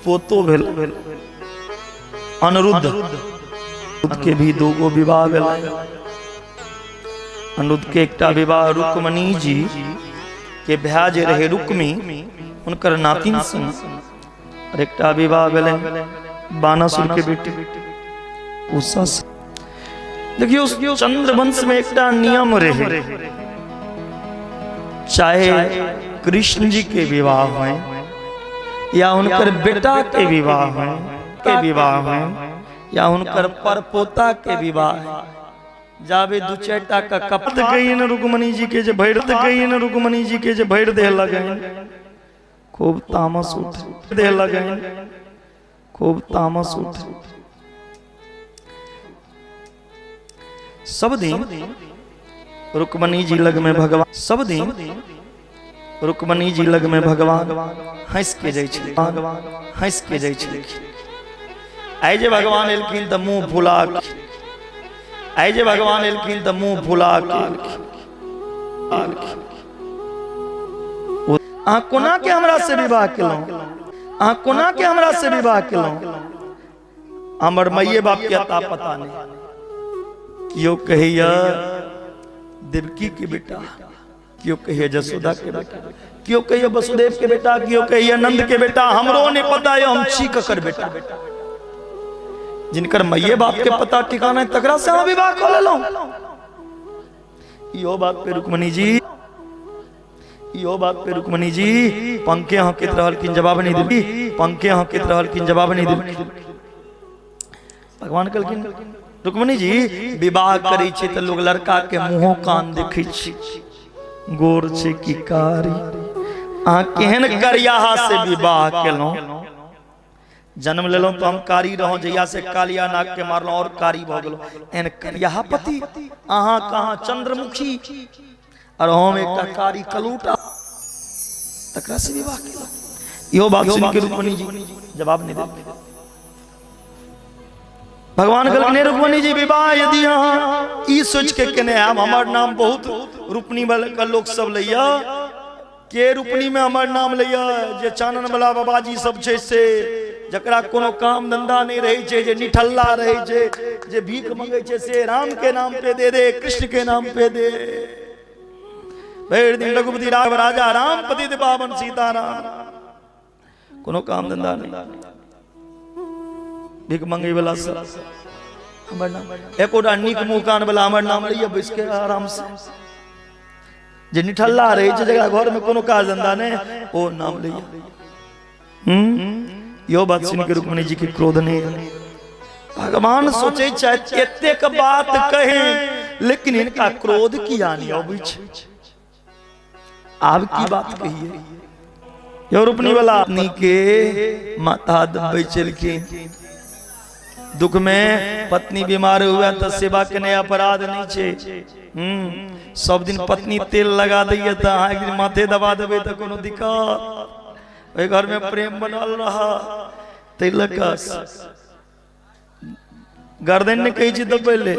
पोतो भेल अनिरुद्ध के भी दो गो विवाह भेल। अनिरुद्ध के एकटा विवाह रुक्मणी जी के भाय जे रहे रुक्मी हुनकर नातिन संग, और एकटा विवाह भेलै बाणासुर के बेटी उषा से। देखियो चंद्रवंश में एकटा नियम रहे, चाहे कृष्ण जी के विवाह होए या हुनकर बेटा के विवाह होए के विवाह होए या हुनकर परपोता के विवाह, जाबे दू चारि टा का कपत गई न रुक्मणी जी के जे भरि गई न रुक्मणी जी के जे भरि देह लगन खूब तामस उठ देह लगन खूब तामस उठ। सब दिन रुक्मणी जी लग में भगवान, सब दिन रुक्मणी जी लग में भगवान हंस के जाइ छलखिन, हंस के जाइ छलखिन। आइ जे भगवान एलखिन तऽ मुंह फुला के, आइ जे भगवान एलखिन तऽ मुंह फुला के एलखिन। अहाँ कोना के हमरा से विवाह केलहुँ, अहाँ कोना के हमरा से विवाह केलहुँ, हमर माइये बाप के अता पता नहीं। केओ कहैया देवकी के बेटा, केओ कहैया जसोदा के बेटा, केओ कहैया वसुदेव के बेटा, केओ कहैया नंद के बेटा, हमरो नहीं पता है हम छी ककर बेटा। जिनकर माइये बाप के पता ठिकाना है तकरा से अहाँ विवाह कऽ लेलहुँ। इहो बात पे रुक्मणी जी, इहो बात पे रुक्मणी जी पंखे हंकित रहलखिन, जवाब नहीं देली, पंखे हंकित रहलखिन, जवाब नहीं देली। भगवान कहलखिन रुक्मणी जी विवाह करै छै तऽ लोग लड़का के मुँहो कान देखै छै, गोर छै कि कारी, अहाँ केहन करियाहा से विवाह केलहुँ। जन्म लेलहुँ तऽ हम कारी रहौं, जहिया से कालिया नाग के मारलहुँ और कारी भऽ गेलहुँ। एहन करियाहा पति अहाँ कहाँ चंद्रमुखी और हम एकटा कारी कलूटा, तकरा से विवाह केलहुँ। इहो बात सुनि के रुक्मणी जी जवाब नहि देलखिन। भगवान कहलखिन, "हे रुक्मणी जी, विवाह यदि अहाँ ई सोच के केने आयब, हमर नाम बहुत रुपनी के लोक सब लैया के रुपनी में हमर नाम लैया, जे चानन वाला बाबाजी सब छै से, जकरा कोनो काम धंधा नहीं रहे छै, जे निठल्ला रहे छै, जे भीख मंगे छै, से राम के नाम पे दे दे, कृष्ण के नाम पे दे। भरि दिन रघुपति राघव राजा राम पतित पावन सीताराम, कोनो काम धंधा नहीं, भीख मंगे वाला सब हमर नाम, एकोटा नीक मुंह कान वाला हमर नाम लैया बैस के आराम से, जे निठल्ला रहे छै, जकरा घर में कोनो काज धंधा नहीं, ओ नाम लैया। यो बात सुन के रुक्मणी जी के क्रोध नहीं। भगवान सोचे छथि एतेक बात कहे लेकिन हिनका क्रोध किया नहीं अबै छै, आब की बात कहिए। यो रुपनी वाला पत्नी के माथा दबबै छलखिन, दुख में पत्नी बीमार हुआ तो सेवा केने अपराध नहीं छे। सब दिन पत्नी तेल लगा दैया तो अहाँ एक दिन माथे दबा देबै तो कोनो दिक्कत, ओहि घर में प्रेम बनल रहा। ताहि लऽ कऽ गर्दन नहि कहै छी दबै ले,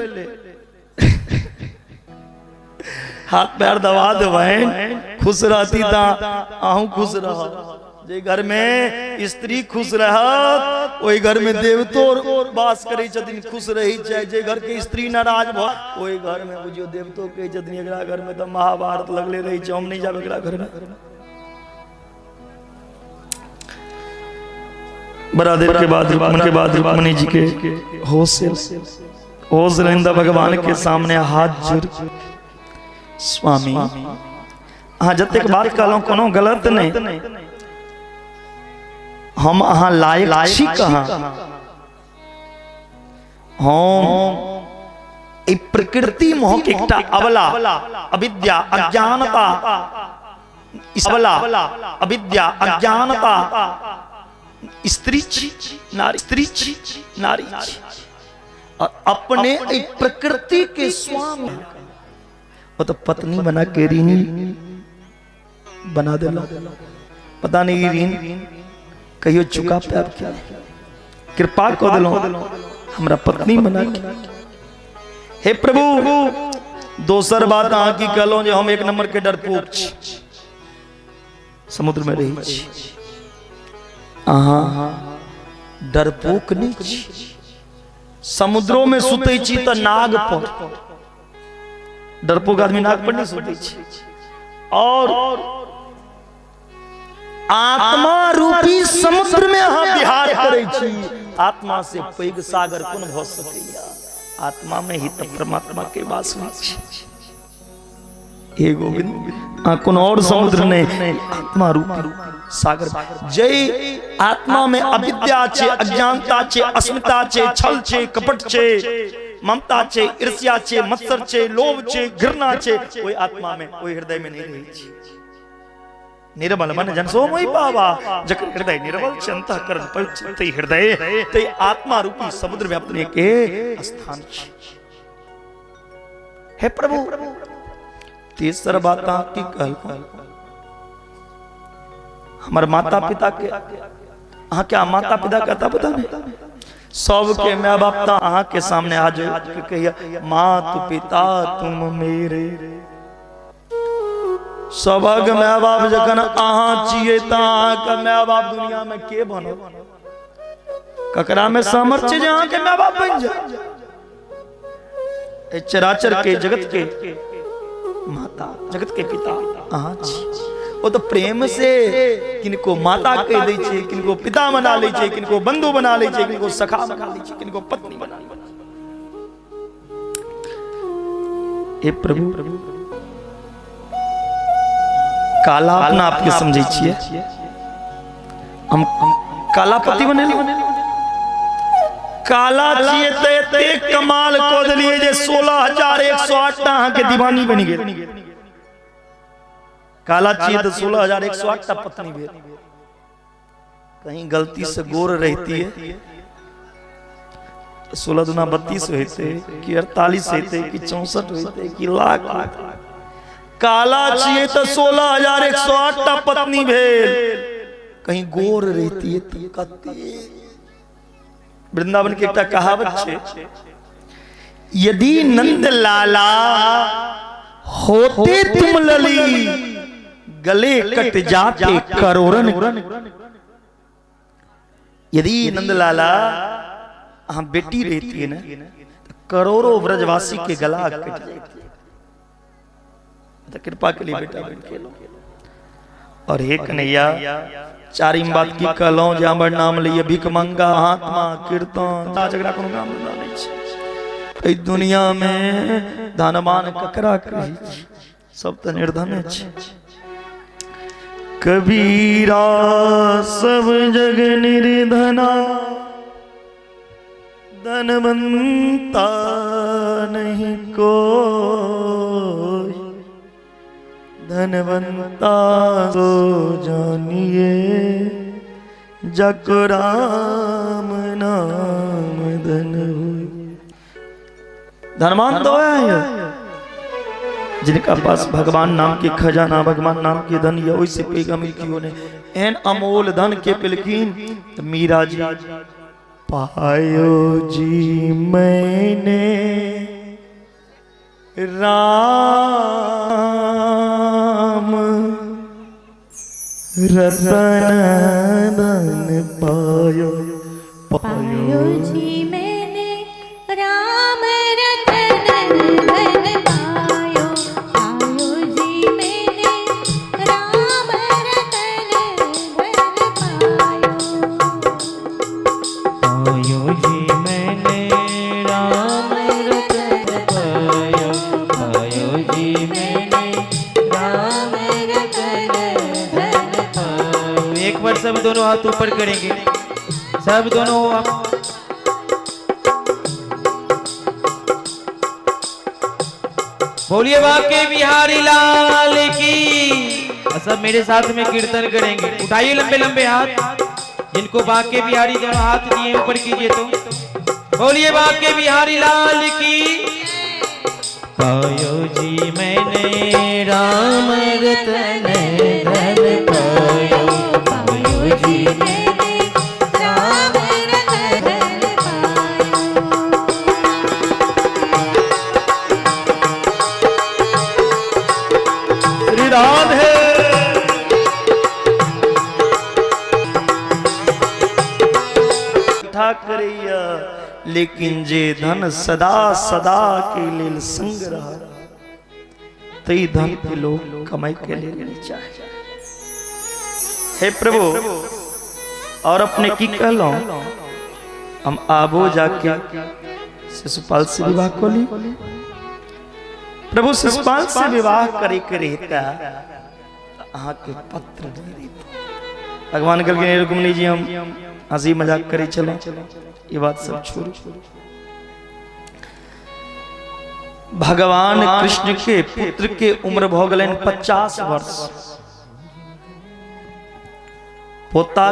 हाथ पैर दबा देबनि, खुश रहती तऽ अहूँ खुश रहब। जे घर में स्त्री खुश रहत ओहि घर में देवतो वास करै छथिन, खुश रहै छै। जे घर के स्त्री नाराज भऽ ओहि घर में बुझियौ देवतो कहै छथिन एकरा घर में तऽ महाभारत लगले रहै छै, हम नहि जायब एकरा घर में। बड़ा देर के बाद रुक्मणी के बाद रुक्मणी जी के होश होश रहता, भगवान के सामने हाथ जोड़, स्वामी अहाँ जतेक बात कहलहुँ कोनो गलत नहीं, हम अहाँ लायक छी कहाँ, हम ई प्रकृति मोहक एकटा अबला अविद्या अज्ञानता, अबला अविद्या अज्ञानता स्त्री छी, नारी स्त्री छी, नारी छी, और अपने एहि प्रकृति के स्वामी वो तो पत्नी बना के ऋणी बना देला, पता नहीं ऋण कहियो चुका पायब कि नहि। कृपा कऽ देलहुँ हमरा पत्नी बना के। हे प्रभु, दोसर बात अहाँ की कहलहुँ जे हम एक नंबर के डरपोक छी, समुद्र में रहै छी, अहाँ डरपोक नहि छी, समुद्रो में सुतै छी तऽ नाग पर, डरपोक आदमी नाग पर नहीं सुतै छै। और आत्मा रूपी समुद्र में अहाँ विहार करै छी, आत्मा से पैघ सागर कोन भऽ सकैया, आत्मा में ही तऽ परमात्मा के वास होइ छै। हे गोविंद, अहाँ कोनो और समुद्र नहीं, आत्मा रूपी सागर, जै आत्मा में अविद्या छै, अज्ञानता छै, अस्मिता छै, छल छै, कपट छै, ममता छै, ईर्ष्या छै, मत्सर छै, लोभ छै, घृणा छै, ओहि आत्मा में, ओहि हृदय में नहीं रहै छै। निर्मल मन जन सो मोहि पावा, जकर हृदय निर्मल छै, अंतःकरण पवित्र छै, तै हृदय तै आत्मा रूपी समुद्र में अपने के स्थान छै। हे प्रभु, तेसर बात अहाँ की कहलहुँ, हमर माता पिता के अहाँ क्या माता पिता के अता पता नहीं, सबके माय बाप तऽ अहाँ के सामने आज के कहिया मात पिता तुम मेरे, सबक माय बाप जखन अहाँ छियै तऽ अहाँके माय बाप दुनिया में के बनत, ककरा में सामर्थ्य जे अहाँके माय बाप बनि जाए। चराचर के जगत के माता, जगत के पिता अहाँ छी। ओ तऽ प्रेम से किनको माता कहि दै छै, किनको पिता बना लै छै, किनको बंधु बना लै छै, किनको सखा बना लै छै, किनको पत्नी बना लै छै। हे प्रभु, काला अपना आपके समझै छियै, हम काला पति बनेलहुँ, काला छियै तऽ एतेक कमाल कऽ देलियै जे 16,108 टा अहाँके दीवानी बनि गेल। काला छियै तऽ 16,108 टा पत्नी भेल। कहीं गलती से गोर रहती है 16 दुना 32 होते कि 48 होते कि 64 होते कि लाख। काला छियै तऽ 16,108 टा पत्नी भेल। कहीं गोर रहती है तो कते। वृंदावन के एकटा कहावत छै, यदि नंद लाला होते तुम लली, गले कट जाते करोड़न। यदि नंद लाला अहाँ बेटी रहती है ना, तो करोड़ों ब्रजवासी के गला कट जाती। तो कृपा के लिए बेटा बन के लो। और हे कन्हैया, चारिम बात की कहलहुँ जे हमर नाम लिय भीख मंगा महात्मा कीर्तन झगड़ा कोनो काम धंधा नहि छै। एहि दुनिया में धनवान ककरा कहै छै, सब तऽ निर्धने छै। कबीरा सब जग निर्धना, धनवंता नहीं कोई, धनवंता तो जानिए जक राम नाम धन होई। धनवान तो है जिनका पास भगवान नाम के खजाना, भगवान नाम के धन या ओइसे पैघ अमीर केओ नहि। एहन अमोल धन के पेलखिन तऽ मीरा जी पायो जी मैंने राम रतन धन पायो, पायो जी मैंने राम रतन धन पायो, पायो जी मैंने राम रतन धन पायो, पायो जी मैंने राम रतन पायो, पायो जी मैंने राम रतन धन पायो। एक बार सब दोनों हाथ ऊपर करेंगे, सब दोनों आप। बोलिए बाके बिहारी लाल की। और सब मेरे साथ में कीर्तन करेंगे। उठाइए लंबे लंबे हाथ, जिनको बाके बिहारी दोनों हाथ दिए ऊपर कीजिए तो बोलिए बाके बिहारी लाल की। पायो जी मैंने राम रतन धन पायो, पायो जी मैंने राम रतन धन पायो। श्री राधे। करैया, लेकिन जे धन सदा सदा के लेल संग रह, तई धन के लोग कमाई के लेल नहीं चाहे। हे प्रभु, और अपने की कहलहुँ, हम आबो जाके शिशुपाल से विवाह को ली। प्रभु शिशुपाल से विवाह करे के रहता अहाँ के पत्र नहीं देता। भगवान कहलखिन रुक्मिणी जी हम हंसी मजाक करे चलो, ये बात सब छोड़ू। भगवान कृष्ण के पुत्र के उम्र भ गेलनि 50 वर्ष। पोता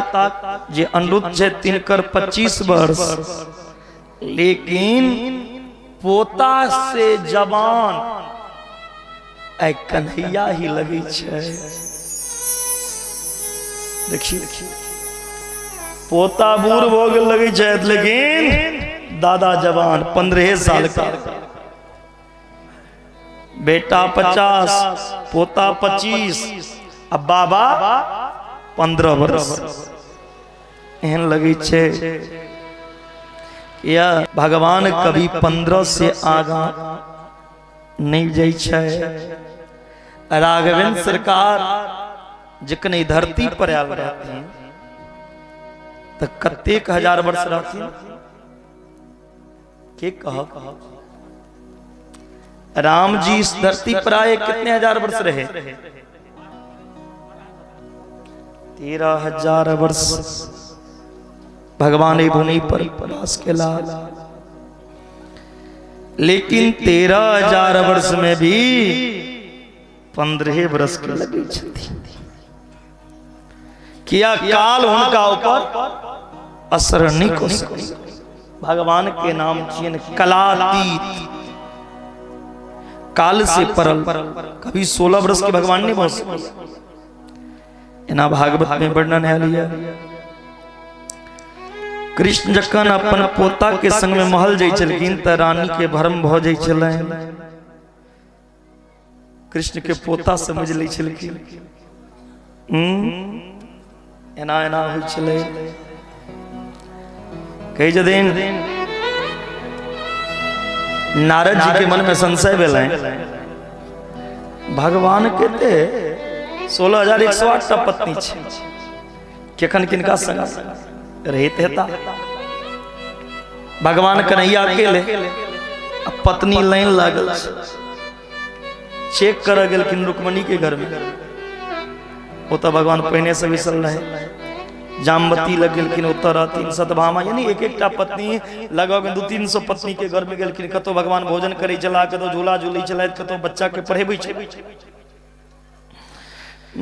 जे अनिरुद्ध छै तिनकर 25 वर्ष, लेकिन पोता से जवान आइ कन्हैया ही लगै छै। देखिए पोता बूढ़ भ गेल लगै छै, लेकिन दादा जवान 15 साल का, बेटा 50, पोता 25, आ बाबा 15 वर्ष। एहन लगै छै या भगवान कभी 15 से आगा नहीं जाइ छै। राघवेंद्र सरकार जखन ई धरती पर आयल रहथिन तऽ कतेक हजार वर्ष रहथिन के कहब। राम जी इस धरती पर आए कितने हजार वर्ष रहे? 13,000 वर्ष भगवान भूमि पर वास केला। लेकिन 13,000 वर्ष में भी 15 वर्ष के लगे छथिन। किया काल उनका ऊपर असर नहीं कर सके। भगवान के नाम छियन कलातीत, काल से परल। कभी 16 वर्ष के भगवान नहीं भऽ सके। एना भागवत में वर्णन आयल यऽ। कृष्ण जखन अपन पोता के संग में महल जाइ छलखिन तऽ रानी के भ्रम भऽ जाइ छलनि, कृष्ण के पोता समझ लै छलखिन। एना एना होइ छलै। कहै छथिन नारद जी के मन में संशय भेलनि, भगवान के ते 16,108 टा पत्नी छै, केखन किनका संग रहैत हेता? भगवान कन्हैया अकेले आ पत्नी लाइन लागल छै। चेक करऽ गेलखिन रुक्मणी के घर में, ओतऽ भगवान पहिने से बैसल रहे। जामवती लग गेलखिन, ओतऽ रहथिन। सतभामा, यानी एक एकटा पत्नी लगभग 200-300 पत्नी के घर में गेलखिन। कतौ भगवान भोजन करै छलाह, कतौ झूला झूलै छलथि, कतौ बच्चा के पढ़ेबै छलै।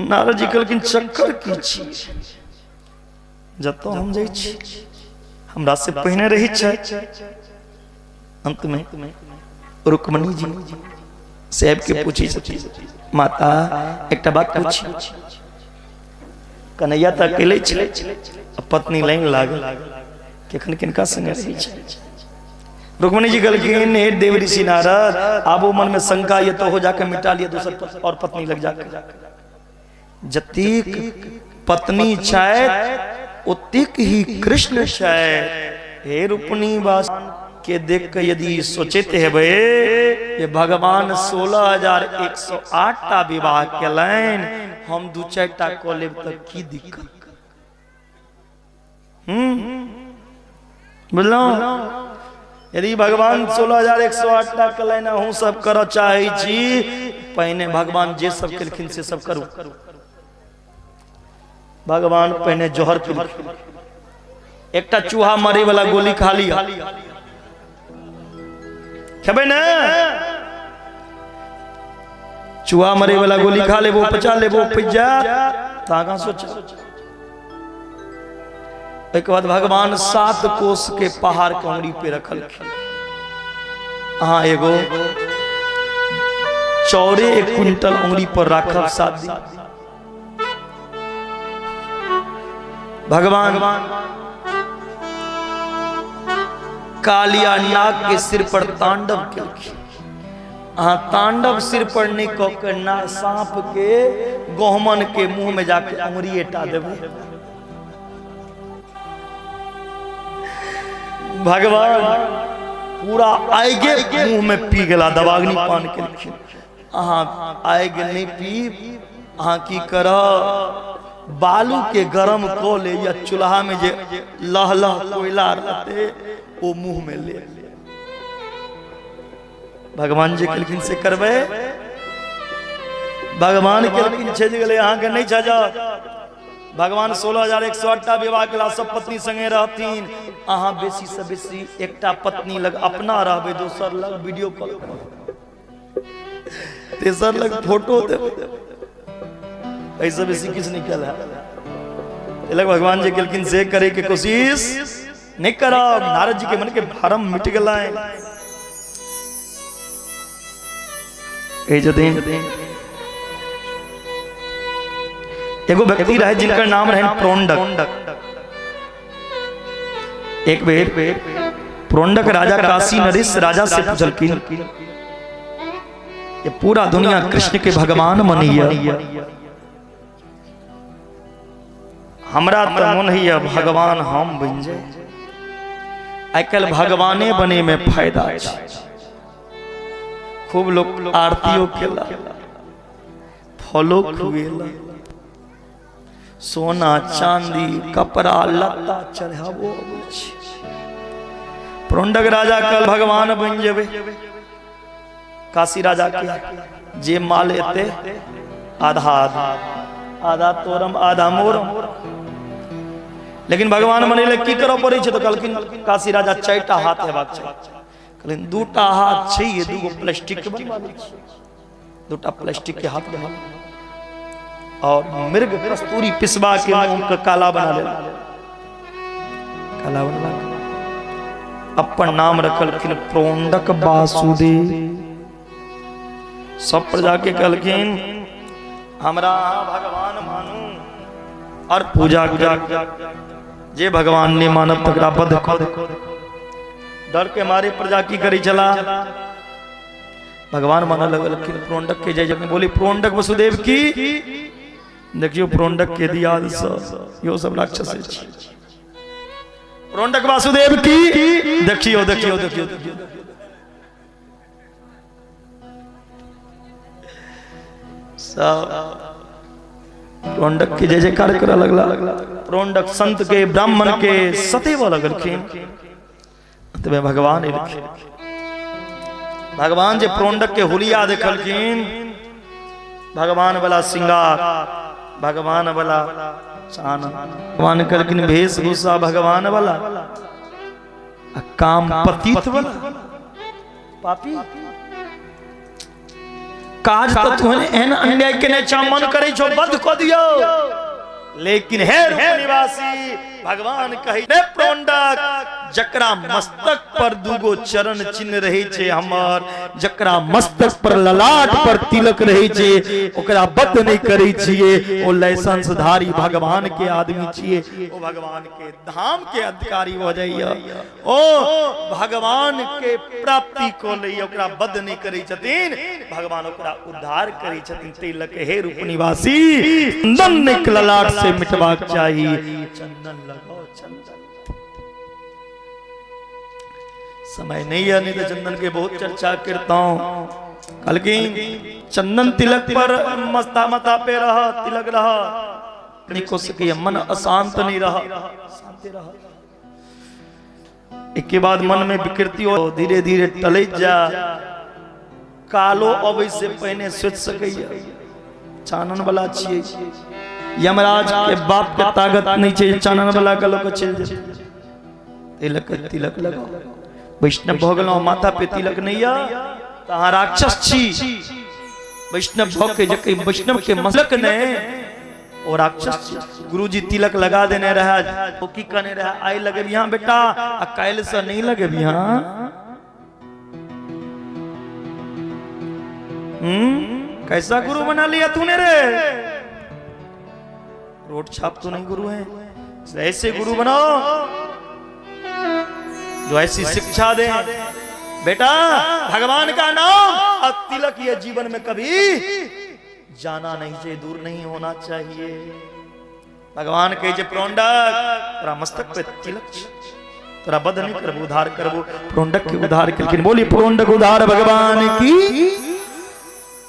नारद जी कहलखिन चक्कर की छी, जतऽ हम जाइ छी हमरा से पहिने रही छै। अंत में रुक्मणी जी साहब के पूछी छथिन, माता एकटा बात पूछी, कन्हैया तऽ अकेले छलै, पत्नी लाइन लागल, केखन किनका संगे रहै छै? रुक्मणी जी कहलखिन हे देव ऋषि नारद, आबो मन में शंका ये तो हो जाके मिटा लिया दोसर और पत्नी लग जाके। जतेक पत्नी छथि ओतेक ही कृष्ण छथि। हे रुक्मणी वास के देख के यदि सोचैत हेबै जे भगवान 16,108 टा विवाह केलनि, हम 2-4 टा कऽ लेब तऽ की दिक्कत? बुझलहुँ? यदि भगवान 16,108 टा केलनि, अहूँ सब करऽ चाहै छी, पहिने भगवान जे सब केलखिन से सब करू। भगवान पहिने जहर पीलखिन, एकटा चूहा मरे वाला गोली खा लिया, खेबै ने? चूहा मरे वाला गोली खा लेबो, पचा लेबो, पच जायत तऽ आगाँ सोच। ओहिके बाद भगवान 7 कोस के पहाड़ के उंगली पे रखलखिन। अहाँ एगो चौरे 1 क्विंटल उंगली पर राखब 7 दिन। भगवान कालिया नाग के सिर पर तांडव केलखिन। अहाँ तांडव सिर पर नहीं कऽ के ना सांप के गहुमन के मुंह में जाके उंगली एटा देबै। भगवान पूरा आगे मुंह में पी गेला, दवाग्नि पान केलखिन। अहाँ आगि नहीं पी, अहाँ की करब, बालू के गरम कऽ ले या चूल्हा में जे लह लह कोयला रहते ओ मुंह में ले। भगवान जे केलखिन से करबै। भगवान केलखिन छजि गेलै, अहाँके नहि छजत। भगवान 16,108 टा विवाह केला, सब पत्नी संगे रहथिन। अहाँ बेसी से बेसी एकटा पत्नी लग अपना रहबै, दोसर लग वीडियो कॉल, तेसर लग फोटो देबै, एहिसँ बेसी किछु नहि कयल है। लग भगवान जे केलखिन से करे के कोशिश नहि करब। नारद जी के मन के भरम मिट गेलै। एगो व्यक्ति रहे जिनकर नाम रहे प्रोंडक। एक बेर प्रोंडक राजा काशी नरेश राजा से पूछलखिन, ये पूरा दुनिया कृष्ण के भगवान मनिया, हमरा तो मन है भगवान हम बन जाए। आइ काल्हि भगवाने बने में फायदा छै, खूब लोग आरतियो केला, फलो खुएला, सोना चांदी कपड़ा लत्ता चढ़ाबो अबै छै। प्रोंडक राजा कल भगवान बन जेबै, काशी राजा के जे माल एते आधा आधा, आधा तोरम आधा मोरम। लेकिन भगवान मनेले की करऽ पड़ै छै? तऽ कहलखिन काशी राजा 4टा हाथ हेबाक चाही। कहलखिन 2टा हाथ छै, ये 2गो प्लास्टिक के बनवा लै छी, 2टा प्लास्टिक के हाथ बना और मृग कस्तूरी पिसवा के मुंह के काला बना ले, काला बनवा के अपन नाम रखलखिन प्रोंडक वासुदेव। सब प्रजा के कहलखिन हमरा अहाँ भगवान मानू, और पूजा जे भगवान ने मानव तकरा बध कऽ। डर के मारे प्रजा की करै छला, भगवान मानऽ लगलखिन। प्रोंडक के जय जय बोली प्रोंडक वसुदेव की। देखियो प्रोंडक के दियाद सँ इहो सब राक्षस छी। प्रोंडक वासुदेव की। देखियो देखियो देखियो देखियो सब प्रोंडक के जय जयकार करऽ लगला। प्रोंडक संत के ब्राह्मण के सतेबऽ लगलखिन। अंत में भगवान एलखिन। भगवान जे प्रोंडक के हुलिया देखलखिन, भगवान वाला श्रृंगार, भगवान वाला चान, भगवान कहलखिन वेशभूषा भगवान वाला आ काम पतित वाला पापी काज तऽ तोहन एहन अन्याय केने छौ, मन करै छौ बध कऽ दियौ, लेकिन हे रूप निवासी भगवान कहै रे प्रोंडक, जकरा मस्तक पर दूगो चरण चिन्ह रहै छै हमर, जकरा मस्तक पर ललाट पर तिलक रहै छै, ओकरा बध नहि करै छियै। ओ लाइसेंसधारी भगवान के आदमी छियै, ओ भगवान के धाम के अधिकारी भऽ जाइए, ओ भगवान के प्राप्ति कऽ लैए, ओकरा बद्ध नहि करै छथिन भगवान, ओकरा उद्धार करै छथिन। ताहि लऽ के हे रूप निवासी, चंदन निक ललाट से मिटबाक चाही, चंदन लगाओ चंदन। समय नहीं है, नहीं तो चंदन के बहुत चर्चा करता हूं। कहलखिन चंदन तिलक पर मस्ता मता पे रह, तिलक रह, नहीं को सके मन अशांत नहीं रह, शांति रह। एक बाद मन में विकृति हो धीरे धीरे टलैत जा, कालो अबै से पहिने सोच सकैया चानन वाला छियै, यमराज के बाप के ताकत नहीं छै चानन वाला के लोग चलि जेतै। तिलक तिलक लगाओ, वैष्णव भऽ गेलहुँ माथा पे तिलक नहीं यऽ तऽ अहाँ राक्षस छी। वैष्णव भऽ के जकै वैष्णव के मसलक नहि ओ राक्षस। गुरुजी तिलक लगा देने रहे, ओ की कहने रहे, आइ लगेबिहाँ बेटा आ काल्हि से नहीं लगेबिहाँ। कैसा गुरु बना लिया तूने रे, रोड छाप तो नहीं गुरु है। ऐसे गुरु बनाओ जो ऐसी शिक्षा दे, बेटा भगवान का नाम और तिलक ये जीवन में कभी जाना नहीं चाहिए, दूर नहीं होना चाहिए। भगवान कहे जे प्रोंडक तोरा मस्तक पे तिलक छै, तोरा बध नहीं करबो, उधार करबो। प्रोंडक के उधार केलखिन। बोली प्रोंडक उधार भगवान की।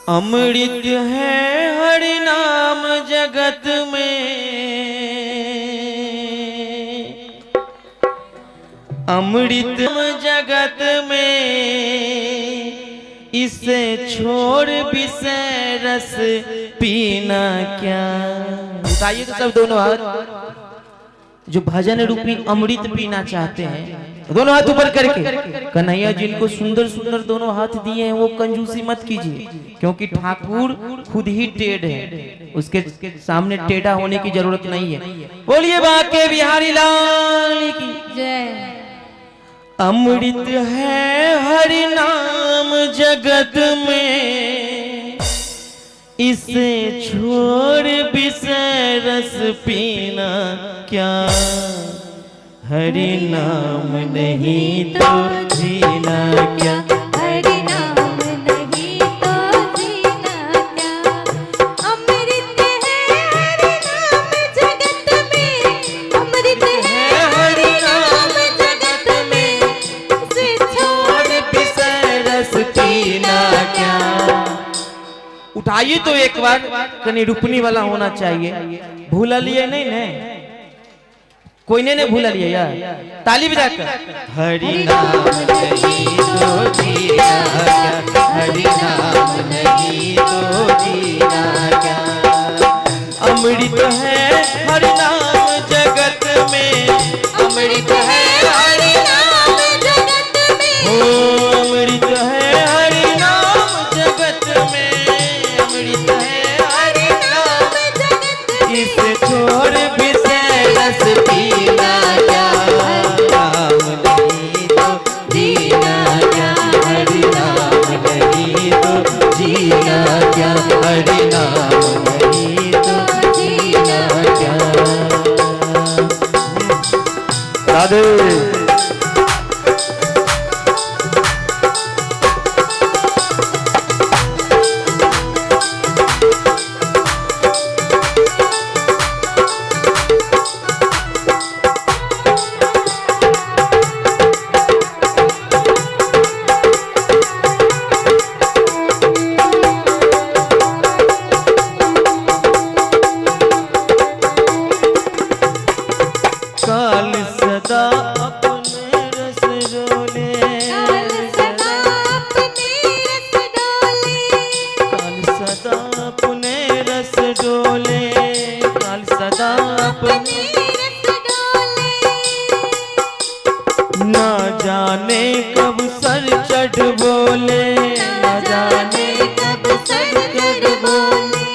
अमृत है हरि नाम जगत में, अमृत जगत में, इसे छोड़ विषय रस पीना क्या। उठाइए तो सब दोनों हाथ, जो भजन रूपी अमृत पीना चाहते हैं दोनों हाथ ऊपर करके। कन्हैया जिनको सुंदर सुंदर दोनों हाथ दिए हैं वो कंजूसी मत कीजिए, क्योंकि ठाकुर खुद ही टेढ़ है, उसके सामने टेढ़ा होने की जरूरत नहीं है। बोलिए बाके बिहारी लाल की जय। अमृत है हरि नाम जगत में, इसे छोड़ विषय रस पीना क्या। हरि नाम नहीं तो जीना क्या, हरि नाम नहीं तो जीना क्या। अमृत है हरि नाम जगत में, अमृत है हरि नाम जगत में, इसे छोड़ विषय रस पीना क्या। उठाइए तो एक बार, कहीं रुपनी वाला होना चाहिए। भूलिए नहीं ने, कोई ने नहीं भूलिए यार, ताली बजाकर। हरि नाम नहीं तो जीना क्या, हरि नाम नहीं तो जीना क्या। अमृत है हरि नाम जगत में, अमृत है हरि नाम जगत में, ओ अमृत है हरि नाम जगत में, अमृत है हरि नाम नाम जगत में, इसे छोड़ विषय रस पीना क्या। नाम नहीं तो जीना क्या, हरि नाम नहीं तो जीना क्या, हरि नाम नहीं तो जीना क्या। काल सदा अपने रस रोले, काल सदा अपने रस डोले, काल सदा अपने रस डोले, काल सदा अपने अपने रस डोले। ना जाने कब सर चढ़ बोले, ना जाने कब सर चढ़ बोले।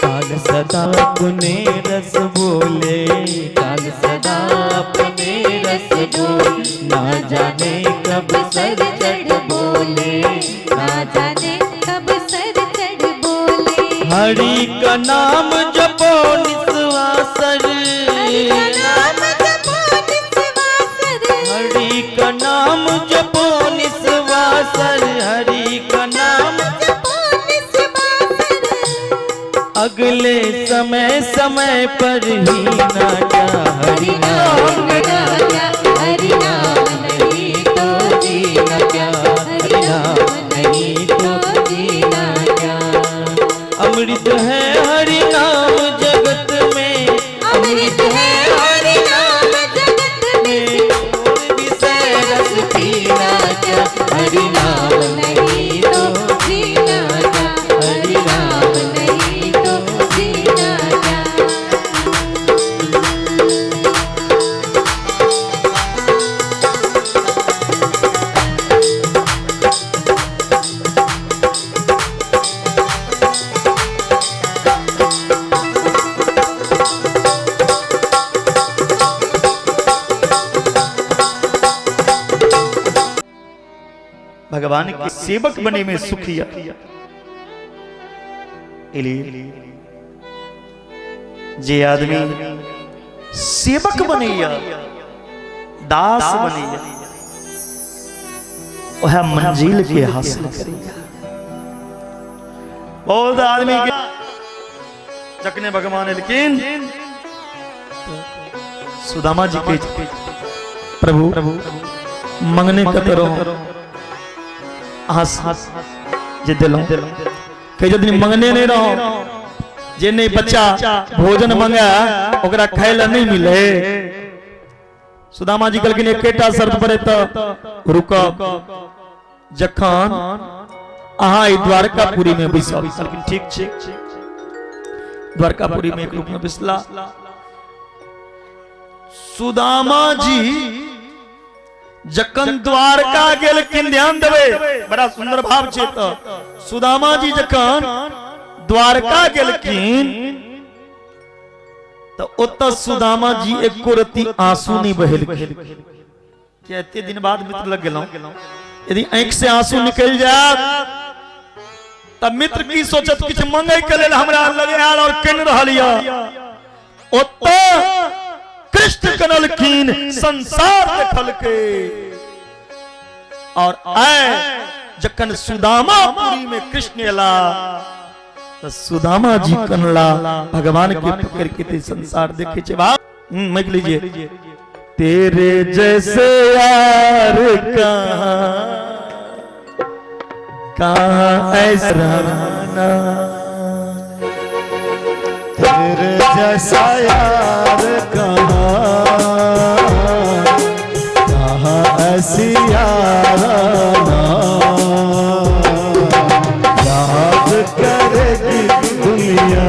काल सदा अपने रस बोले, काल सदा अपने रस बोले, ना जाने कब सर चढ़ बोले, ना जाने कब सर चढ़ बोले। हरि का नाम जपो निस्वासर, हरि का नाम जपो निस्वासर, हरि का नाम जपो निस्वासर, हरि का नाम जपो निस्वासर। अगले समय समय पर ही ना क्या हरि नाम ना क्या, हरि नाम नहीं तो जीना क्या, हरि नाम नहीं तो जीना क्या। अमृत है हरि नाम जगत में, अमृत है हरि नाम जगत में, और विषय रस पीना क्या, हरि नाम नहीं तो जीना क्या, हरि नाम नहीं तो जीना क्या। भगवान के सेवक बने में सुखिया लिए जे आदमी सेवक बनैया, दास बनैया, वह मंजिल के हासिल करैया। बहुत आदमी के जखने भगवान एलखिन सुदामा जी के प्रभु मंगने कत रहो अहाँ जे दिलहुँ कहे यदि मंगने नहीं रहो, जे नहीं बच्चा भोजन मंगे ओकरा खाय ला नहीं मिले। सुदामा जी कहलखिन एकेटा शर्त पर एतऽ रुकब, जखन अहाँ ई द्वारकापुरी में बैसब। कहलखिन ठीक छै। द्वारकापुरी में एक रूप में बैसला सुदामा जी। जखन द्वारका गेलखिन, ध्यान देबै, बड़ा सुंदर भाव छै। तऽ सुदामा जी जखन द्वारका गेलखिन तऽ ओतऽ सुदामा जी एको रत्ती आंसू नहीं बहेलखिन। कि एते दिन बाद मित्र लग गेलहुँ, यदि आँखि से आंसू निकलि जायत तऽ मित्र की सोचत, किछु मंगै के लेल हमरा लग आयल और कनि रहल यऽ। ओतऽ कृष्ण कनलखिन, संसार देखलकै। और आए जखन सुदामापुरी में कृष्ण एला तऽ सुदामा जी कनला, भगवान के पकड़ के ते संसार देखे छै। बाप मग लीजिए, तेरे जैसे यार कहाँ कहाँ ऐसा रहना, तेरे जैसा यार कहाँ कहाँ ऐसी याराना, याद करेगी दुनिया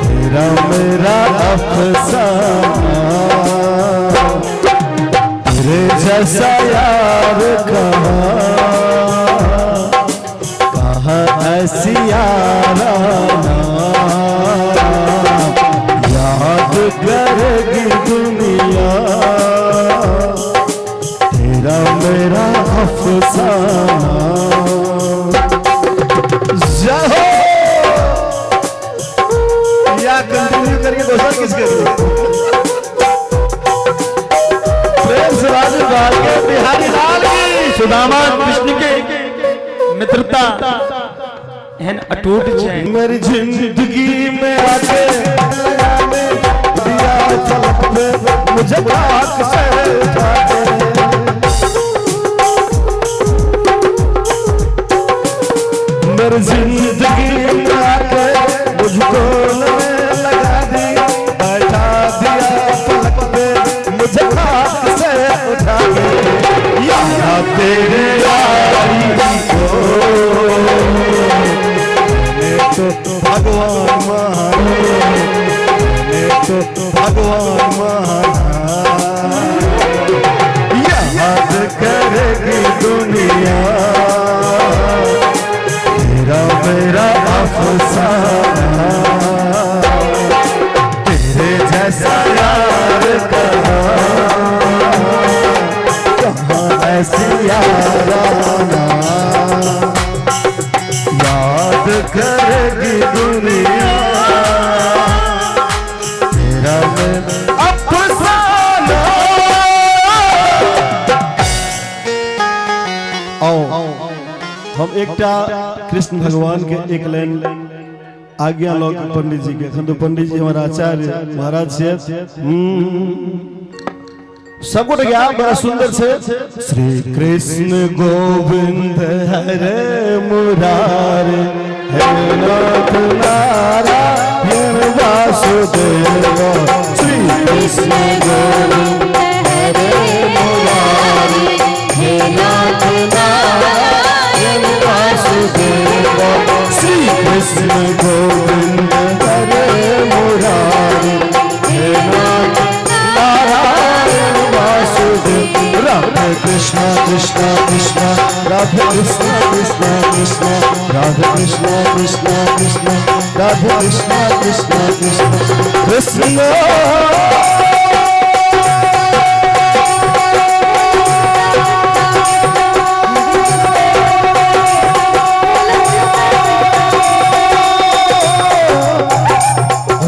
तेरा मेरा अफसाना। तेरे जैसा यार कहाँ कहाँ ऐसी याराना, याद करेगी दुनिया तेरा मेरा अफसाना। जय हो। या कंटिन्यू करके दोसर किसके लिए। बांके बिहारी लाल की। सुदामा कृष्ण के मित्रता एहन अटूट छै। मेरी जिंदगी में आके लगाने दिया फलक पे मुझे खाक से उठा दे। मेरी जिंदगी में आके मुझको लगा दिया, बैठा दिया पलक पे मुझे खाक से उठा दे। या तेरे यारी को मैंने तो भगवान माना, मैंने तो भगवान माना। याद करेगी दुनिया तेरा मेरा अफसाना, तेरे जैसा यार कहाँ कहाँ ऐसी याराना। याद करेगी दुनिया तेरा मेरा अफसाना। आओ हम एकटा कृष्ण भगवान के एक लाइन आज्ञा लऽ के पंडित जी के, एखन तो पंडित जी हमारे आचार्य महाराज से सब गोटे गायब बड़ा सुंदर से। श्री कृष्ण गोविंद हरे मुरारे, हे नाथ नारायण वासुदेव। श्री कृष्ण गोविंद हरे मुरारे, हे नाथ नारायण वासुदेव। श्री कृष्ण गोविंद हरे मुरारे, हे नाथ नारायण वासुदेव। राधे कृष्ण कृष्ण कृष्ण राधे कृष्ण कृष्ण कृष्ण राधे कृष्ण कृष्ण कृष्ण राधे कृष्ण कृष्ण कृष्ण कृष्ण।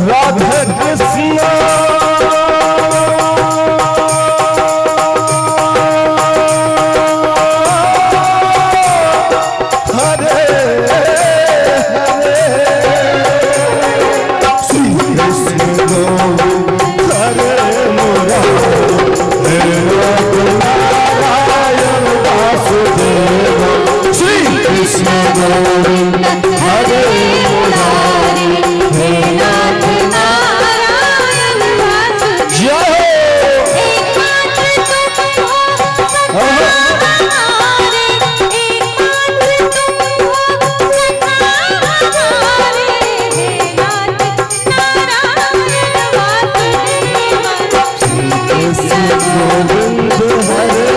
राधे कृष्ण हरे हरे, श्री कृष्ण गोविंद हरे मुरारे, हे नाथ नारायण वासुदेव। श्री कृष्ण गोविंद हरे मुरारे, हे नाथ नारायण वासुदेव। जय हो। एकमात्र तुम हो सखा हमारे, एकमात्र तुम हो सखा हमारे, हे नाथ नारायण वासुदेव। श्री कृष्ण गोविंद हरे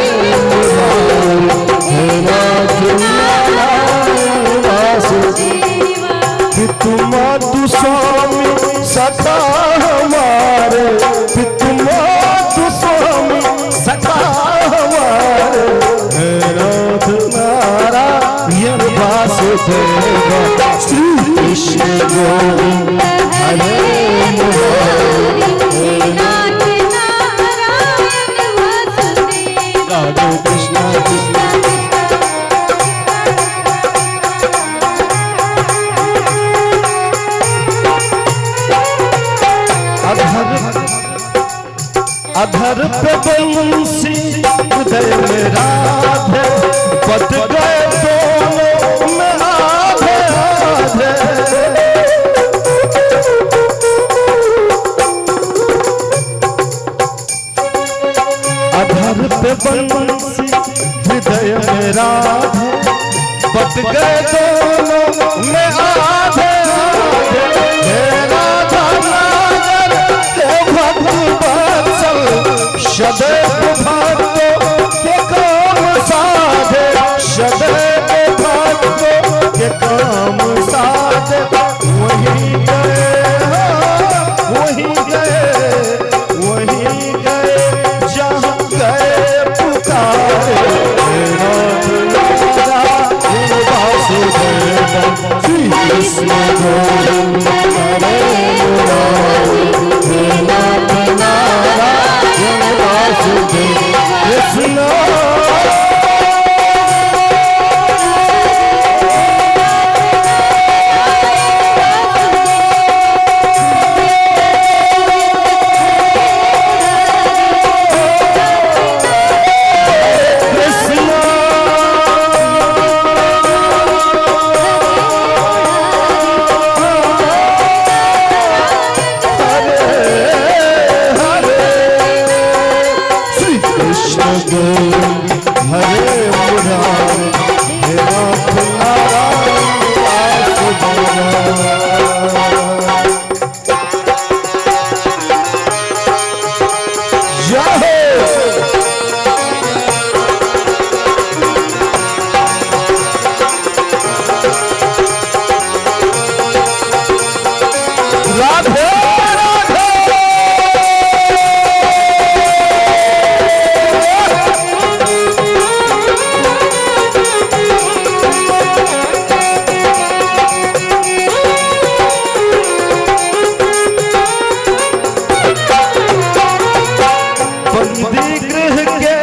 मुरारे, हे नाथ नारायण वासुदेव। पितुमा तू स्वामी सखा हमारे, पितुमा तू स्वामी सखा हमारे, हे नाथ नारायण वासुदेव। श्री कृष्ण गोविंद हरे मुरारे, हे नाथ नारायण वासुदेव। राधे कृष्ण कृष्ण। अधर अधर पे बंसी उदय में राधे, बट गए दोनों में आधे आधे। अधर पे बंसी हृदय में राधे, बट गए दोनों में आधे आधे। हे राधा नागर हे भक्त वत्सल, सदैव भक्तों के काम साधे, सदैव भक्तों के काम साधे। वही गए वही गए वही गए जहाँ गए पुकारे, हे नाथ नारायण वासुदेव। श्री कृष्ण गोविंद हरे मुरारे, हे नाथ नारायण वासुदेवा। जय हो। राधे राधे। बंदी गृह के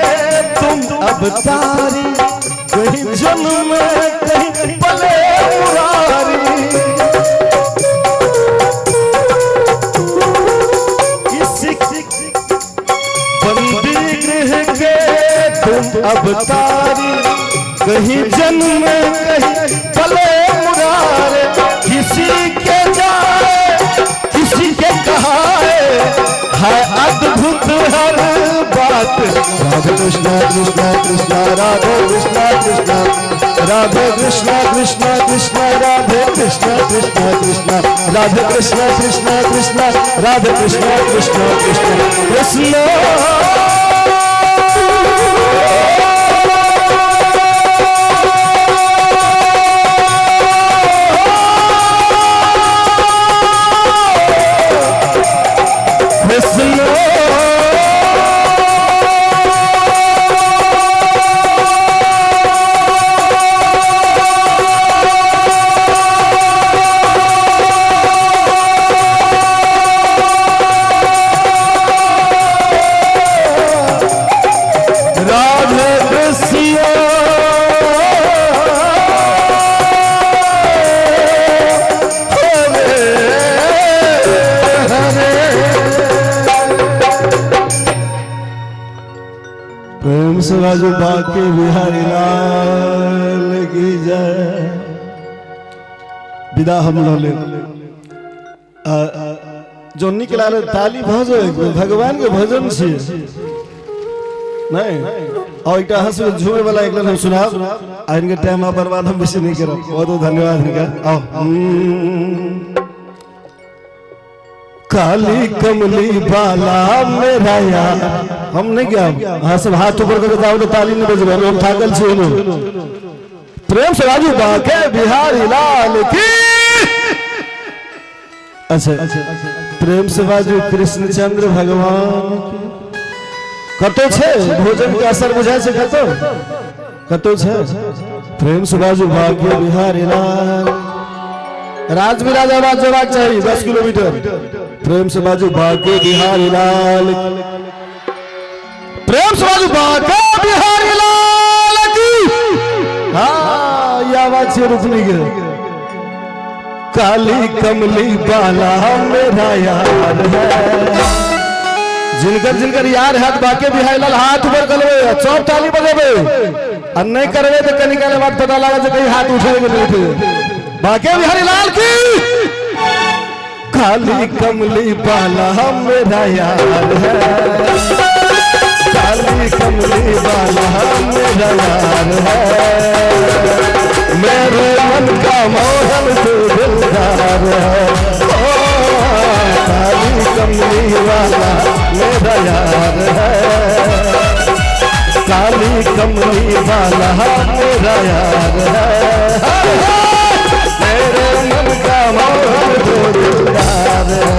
तुम अवतारी, कहीं जन्म कहीं पले मुरारी। किसी बंदी गृह के तुम अवतारी, कहीं जन्म कहीं पले मुरारे। किसी के जाए किसी के कहाए, है अद्भुत हर बात। राधे कृष्णा कृष्णा कृष्णा राधे कृष्णा कृष्णा राधे कृष्णा कृष्णा कृष्णा राधे कृष्णा कृष्णा कृष्णा राधे कृष्णा कृष्णा कृष्णा राधे कृष्णा कृष्णा कृष्णा कृष्ण। कृष्ण राधे कृष्ण हरे हरे। प्रेम से राजू बाके बिहारी लाल की जय। विदा हम रहले जो निकला ताली भज भगवान के भजन छी नहीं। और एक हंस झूमे वाला एक हम सुनाब आ इनके टाइम बर्बाद हम बेसी नहीं करब। बहुत बहुत धन्यवाद इनका। आओ। काली कमली बाला मेरा यार, हम नहीं गया। हाँ सब हाथ ऊपर करके जाओ तो ताली नहीं बजबे, हम थाकल छी। प्रेम से राजू बाके बिहारी लाल की। अच्छा प्रेम से बाजू कृष्णचंद्र भगवान की। कतो छे भोजन के असर बुझाय छे? कतो कतो छे? प्रेम से बाजू बाके बिहारी लाल। राजविराज आवाज जबाक चाही 10 किलोमीटर। प्रेम से बाजू बाके बिहारी लाल। प्रेम से बाजू बाके बिहारी लाल की। हाँ ये आवाज छे रुकनी के। काली कमली बाला मेरा यार है। जिनकर जिनकर यार हाथ बाके बिहारी लाल हाथ ऊपर करबे सब ताली बजेबे आ नहीं करबे तो कनी काले बात पता लागल जे कहीं हाथ उठेबे कि नहीं उठेबे। बाके बिहारी लाल की। काली कमली बाला मेरा यार है। काली कमली बाला मेरा यार है। मेरे मन का मोहन तू दिलदार है। ओ काली कमली वाला मेरा यार है। काली कमली वाला मेरा यार है। मेरे मन का मोहन तू दिलदार है।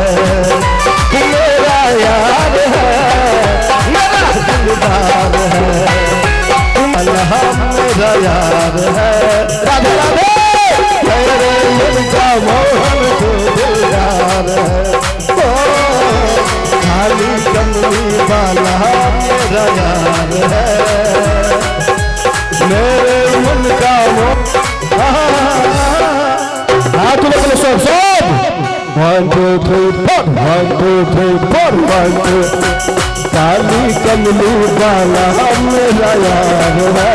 मेरा यार है मेरा दिलदार है। अल्लाह मेरा यार है। राधे राधे। मेरे मन का मोहन तू दिलदार है। ओ काली कमली वाला मेरा यार है। मेरे मन का मोहन। हाथ ऊपर सब सब। 1 2 3 4 1 2 3 4 1 2। काली कमली वाला मेरा यार है।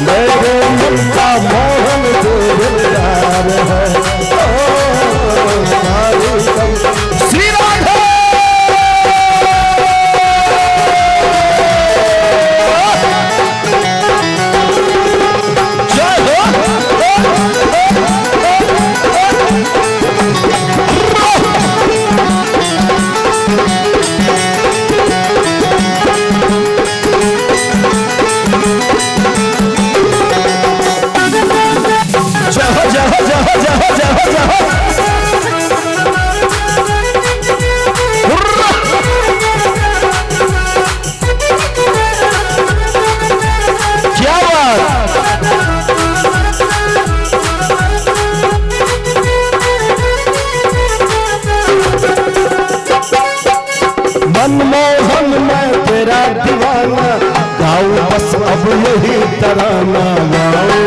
मेरे मन का मोहन तू दिलदार है। ओ काली कमली। श्री राधे। तराना गाओ।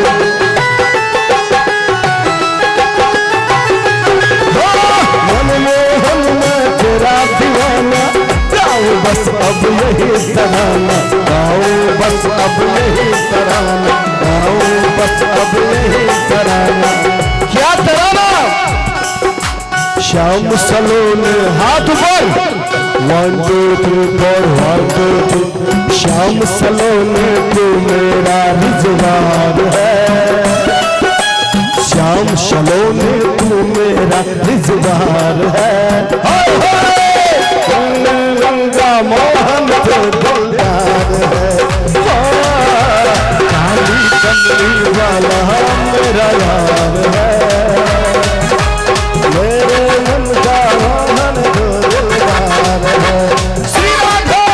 मनमोहन मैं तेरा दीवाना, गाओ बस अब यही तराना, गाओ बस अब यही तराना, गाओ बस अब यही तराना। क्या तराना? श्याम सलोने हाथ ऊपर, 1 2 3 4 1 2 3। श्याम सलोने तू मेरा रिजवान है, श्याम सलोने तू मेरा रिजवान है। रंगा मोहन तो दिलदार है, काली कमली वाला मेरा यार है, मेरे मन का मोहन तो दिलदार है। श्री राधे।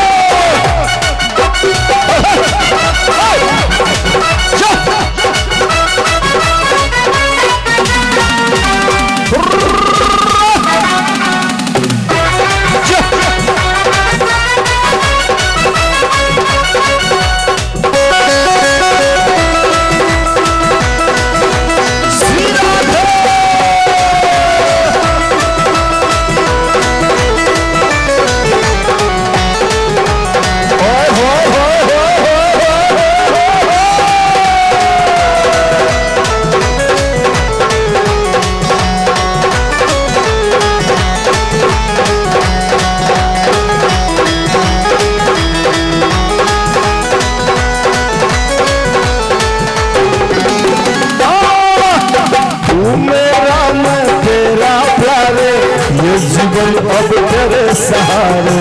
जीवन अब तेरे सहारे,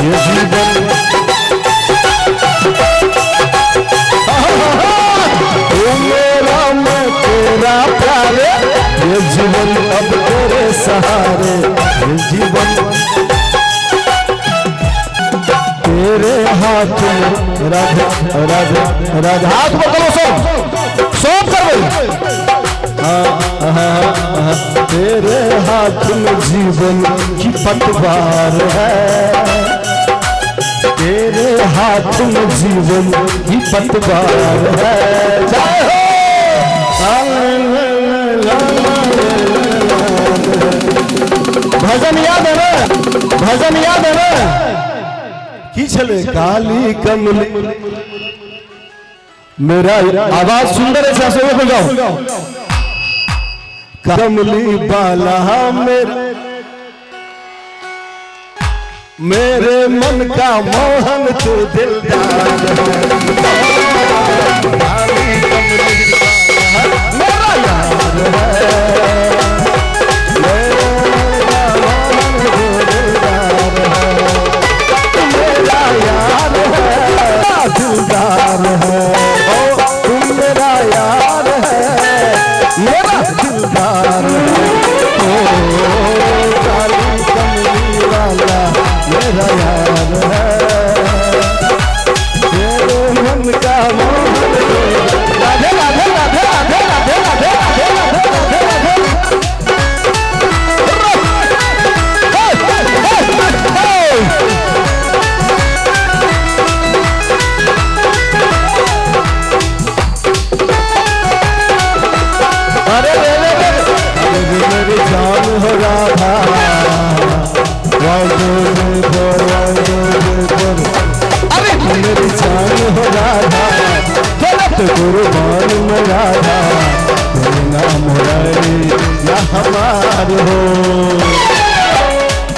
ये जीवन तू मेरा मैं तेरा प्यारे, ये जीवन अब तेरे सहारे, ये जीवन तेरे हाथ में। राधे राधे राधे, हाथ पकड़ो सब सब करो। तेरे हाथ में जीवन की पतवार है, तेरे हाथ में जीवन की पतवार है। जय हो। भजन याद है ना? भजन याद है ना? की छले काली कमली। मेरा आवाज सुंदर है, ऐसे जाओ। कमली बाला मेरे, मेरे मन का मोहन तू दिलदार है, काली कमली बाला मेरा यार है, मेरे मन का मोहन तू दिलदार है, मेरा यार है, दिलदार है, ओ तुम मेरा यार है, मेरा दिलदार है, ओ काली कमली वाला मेरा यार है, मेरे मन का मोहन। राधे राधे राधे राधे राधे राधे राधे राधे राधे राधे। अरे रे रे रे, मेरी जान हो राधा, 1 2 3 4 1 2 3 4। अरे मेरी जान हो राधा, गलत कुर्बान में राधा, तेरे नाम मुरारी या हमार हो।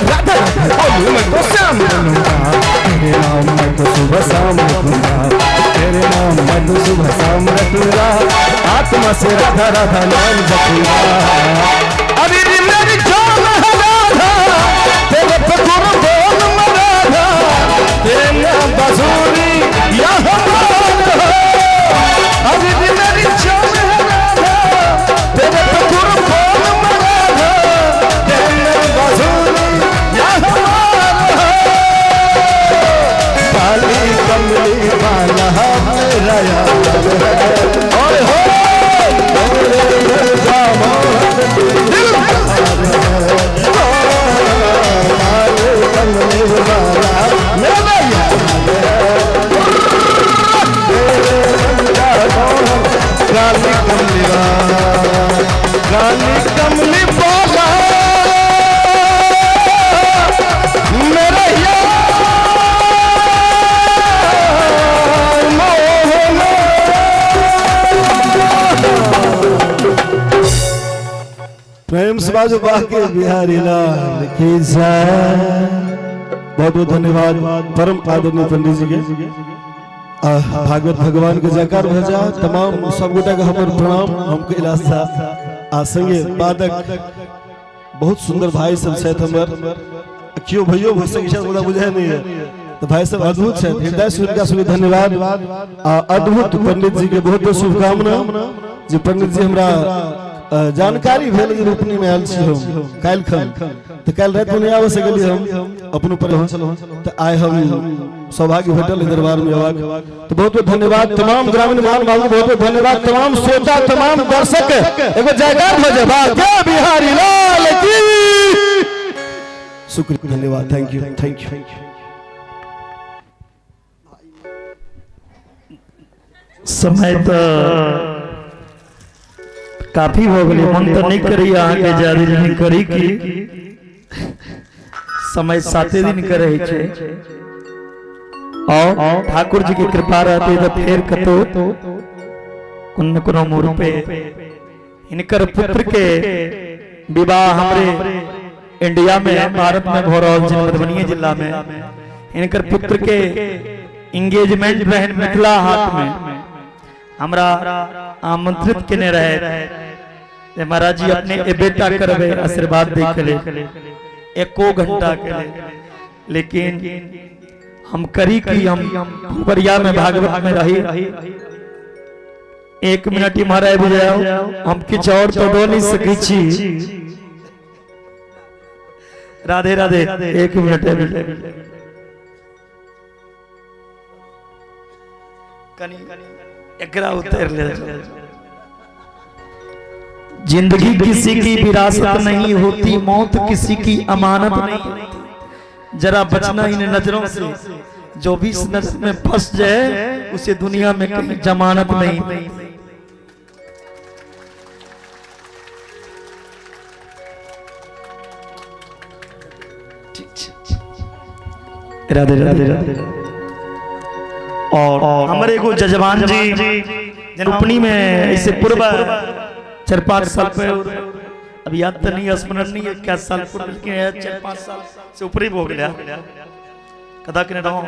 राधा राधा बोलूं मैं तो श्याम बनूंगा, तेरे नाम मैं तो सुबह शाम रखूंगा, तेरे नाम मैं तो सुबह शाम रखूंगा, आत्मा से राधा राधा नाम जपूंगा। अरे मेरी जान है राधा, तेरे पे कुर्बान मैं राधा, तेरे नाम बांसुरी या हमार हो। अरे मेरी जान है राधा, तेरे पे कुर्बान मैं राधा, तेरे नाम बांसुरी या हमार हो। काली कमली वाला मेरा यार है, और हो मेरे मन का मोहन दिलदार है, काली कमली वाला मेरा यार है, मेरे मन का प्रेम से बाजू बाके बिहारी लाल की जय। बहुत बहुत धन्यवाद परम आदरणीय पंडित जी के। भागवत भगवान के जयकार भजा तमाम सब गोटा के हमर प्रणाम। हम कैलाश झा आ संगे वादक बहुत सुंदर भाई सब छथि हमर, केओ भैयो भऽ सकै छथि मुदा बुझाइ नहीं है, तो भाई सब अद्भुत छथि, हृदय से हुनका सबके धन्यवाद। आ अद्भुत पंडित जी के बहुत बहुत शुभकामना जे पंडित जी हमरा जानकारी भेल जे रोपनी में आयल छी हम काल्हि खन, तऽ काल्हि राति में नहीं आबि सकलियै हम अपनो पर, तऽ आइ हम सौभाग्य भेटल दरबार में अयबाक, तो बहुत बहुत धन्यवाद तमाम ग्रामीण महानुभाव के, बहुत बहुत धन्यवाद तमाम श्रोता तमाम दर्शक, एगो जयकार भऽ जाय बाके बिहारी लाल की। शुक्रिया, धन्यवाद, thank you, thank you. समय तऽ काफी भऽ गेलै, मन तऽ नहि करैया अहाँके ज्यादा, लेकिन करी की, समय 7 दिन के रहै छै। और ठाकुर जी के कृपा रहते तऽ फेर कतौ कोनो कोनो मोड़ पे हिनकर पुत्र के विवाह हमरे इंडिया में भारत में भऽ रहल छै, मधुबनी जिला में हिनकर पुत्र के एंगेजमेंट रहन मिथिला हाट में, हमरा आमंत्रित केने रहे जे महाराज जी अपने ए बेटा करबे आशीर्वाद दे के लेल एको घंटा के लेल, लेकिन हम करी की हम फुलबरिया में भागवत में रही, 1 मिनट इम्हर आबि जाओ, हम किछु और तो दऽ नहीं सकै छी। राधे राधे, 1 मिनट आबि जाओ। कनी एकरा उतर ले। जिंदगी किसी की विरासत नहीं होती, मौत किसी की अमानत नहीं होती। जरा बचना इन नजरों से, जो भी इस नजर में फंस जाए उसे दुनिया में कहीं जमानत नहीं मिलती। राधे राधे राधे। और हमारे एगो जजमान जी रोपनी में ऐसे पूर्व 4-5 साल पे, अब याद तो नहीं, स्मरण नहीं है क्या साल पूर्व, लेकिन 4-5 साल से ऊपर ही हो गया कदा के रहो।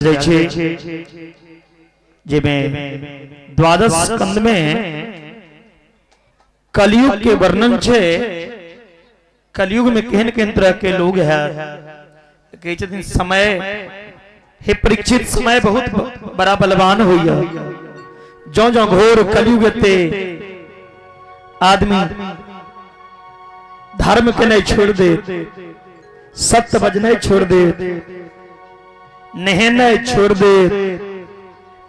जाइ छै जाहिमे द्वादश स्कंद में कलयुग के वर्णन छै। कलयुग में केहन केहन तरह के लोग है। कहै छथिन समय, हे परीक्षित, समय बहुत बड़ा बलवान होइया। जौ जौ घोर कलयुग एते, आदमी धर्म के नहीं छोड़ दे, सत्य बजनाइ छोड़ दे, नहेनाइ छोड़ दे,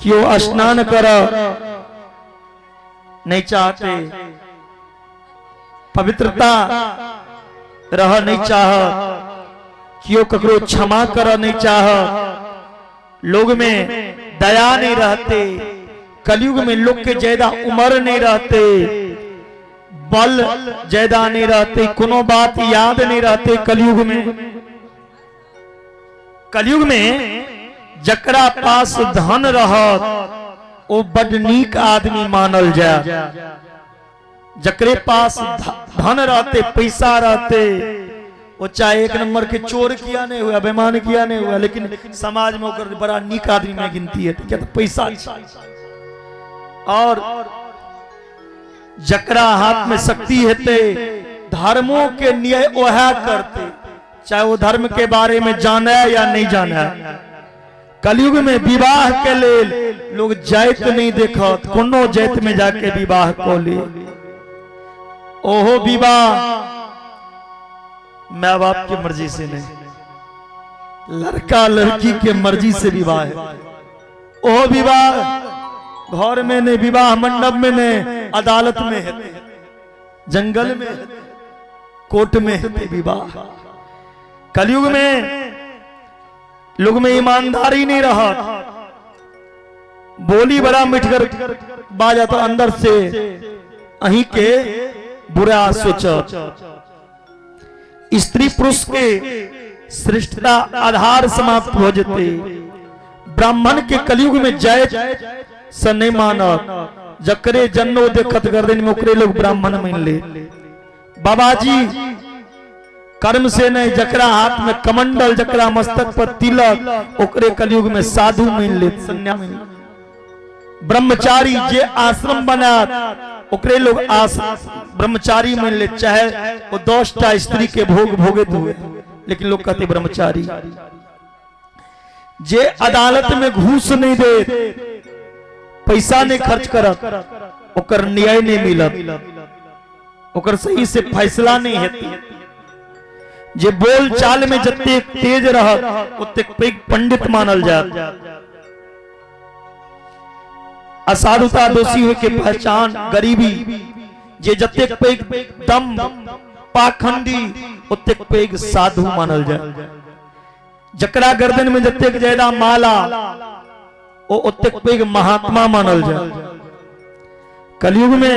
केओ स्नान कर नहीं चाहते, पवित्रता रह नहीं चाह, केओ ककरो क्षमा कर नहीं चाह, लोग में दया नहीं रहते। कलयुग में लोग के ज्यादा उम्र नहीं रहते, बल ज्यादा नहीं रहते, कोनो बात याद नहीं रहते। कलयुग में, कलयुग में जकरा पास धन रहत ओ बड नीक आदमी मानल जाए। जकरे पास धन रहते, पैसा रहते, वो चाहे एक नंबर के चोर किया नहीं हुआ, बेमान किया नहीं हुआ, लेकिन समाज में ओकर बड़ा नीक आदमी में गिनती है, क्या तो पैसा। और जकरा हाथ में शक्ति हेते, धर्मों के न्याय ओहे करते, चाहे वो धर्म के बारे में जाने या नहीं जाने। कलयुग में विवाह के लेल लोग जाति नहीं देखत, कोनो जाति में जाके विवाह को ले। ओहो विवाह माँ बाप की मर्जी से नहीं, लड़का लड़की के मर्जी से विवाह है। ओहो विवाह घर में नहीं, विवाह मंडप में नहीं, अदालत में है, जंगल में, कोर्ट में है विवाह। कलयुग में लोग में ईमानदारी नहीं रहा। बोली बड़ा मिठगर बाजा तो अंदर से अहीं के बुरा सोच। स्त्री पुरुष के श्रेष्ठता आधार समाप्त हो जेते। ब्राह्मण के कलयुग में जायत से नहीं मानत, जकरे जन्नो देखत गर्दन में ओकरे लोग ब्राह्मण मान ले। बाबाजी कर्म से नहीं, जकरा हाथ में कमंडल, जकरा मस्तक पर तिलक, ओकरे कलयुग में साधु मान ले, सन्यासी मान ले। ब्रह्मचारी जे आश्रम बनात ओकरे लोग आस ब्रह्मचारी मान ले, चाहे वो 10टा स्त्री के भोग भोगत हुए, लेकिन लोग कहते ब्रह्मचारी। जे अदालत में घूस नहीं दे, पैसा नहीं खर्च करत, ओकर न्याय नहीं मिलत, ओकर सही से फैसला नहीं हेतै। जे बोल चाल में जतेक तेज रहत ओतेक पैघ पंडित मानल जात। असाधुता दोषी होय के पहचान गरीबी। जे जतेक पैघ दम पाखंडी ओतेक पैघ साधु मानल जाए। जकरा गर्दन में जतेक ज्यादा माला ओ ओतेक पैघ महात्मा मानल जाए। कलयुग में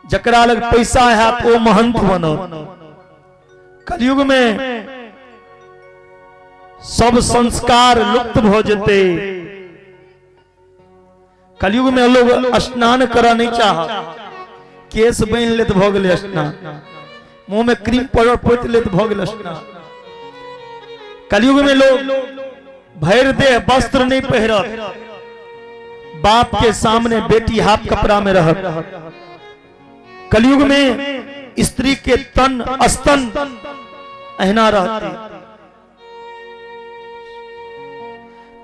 जकरा लग पैसा है ओ महंत बनत। कलयुग में सब संस्कार लुप्त भ जेते। कलयुग में लोग स्नान करऽ नहीं चाहत, केस बनि लेत भऽ गेलै स्नान, मुंह में क्रीम पाउडर पोति लेत भऽ गेलै स्नान। कलयुग में लोग भरि देह वस्त्र नहीं पहिरत, बाप के सामने बेटी हाफ कपड़ा में रहत। कलयुग में स्त्री के तन स्तन अहिना रहते,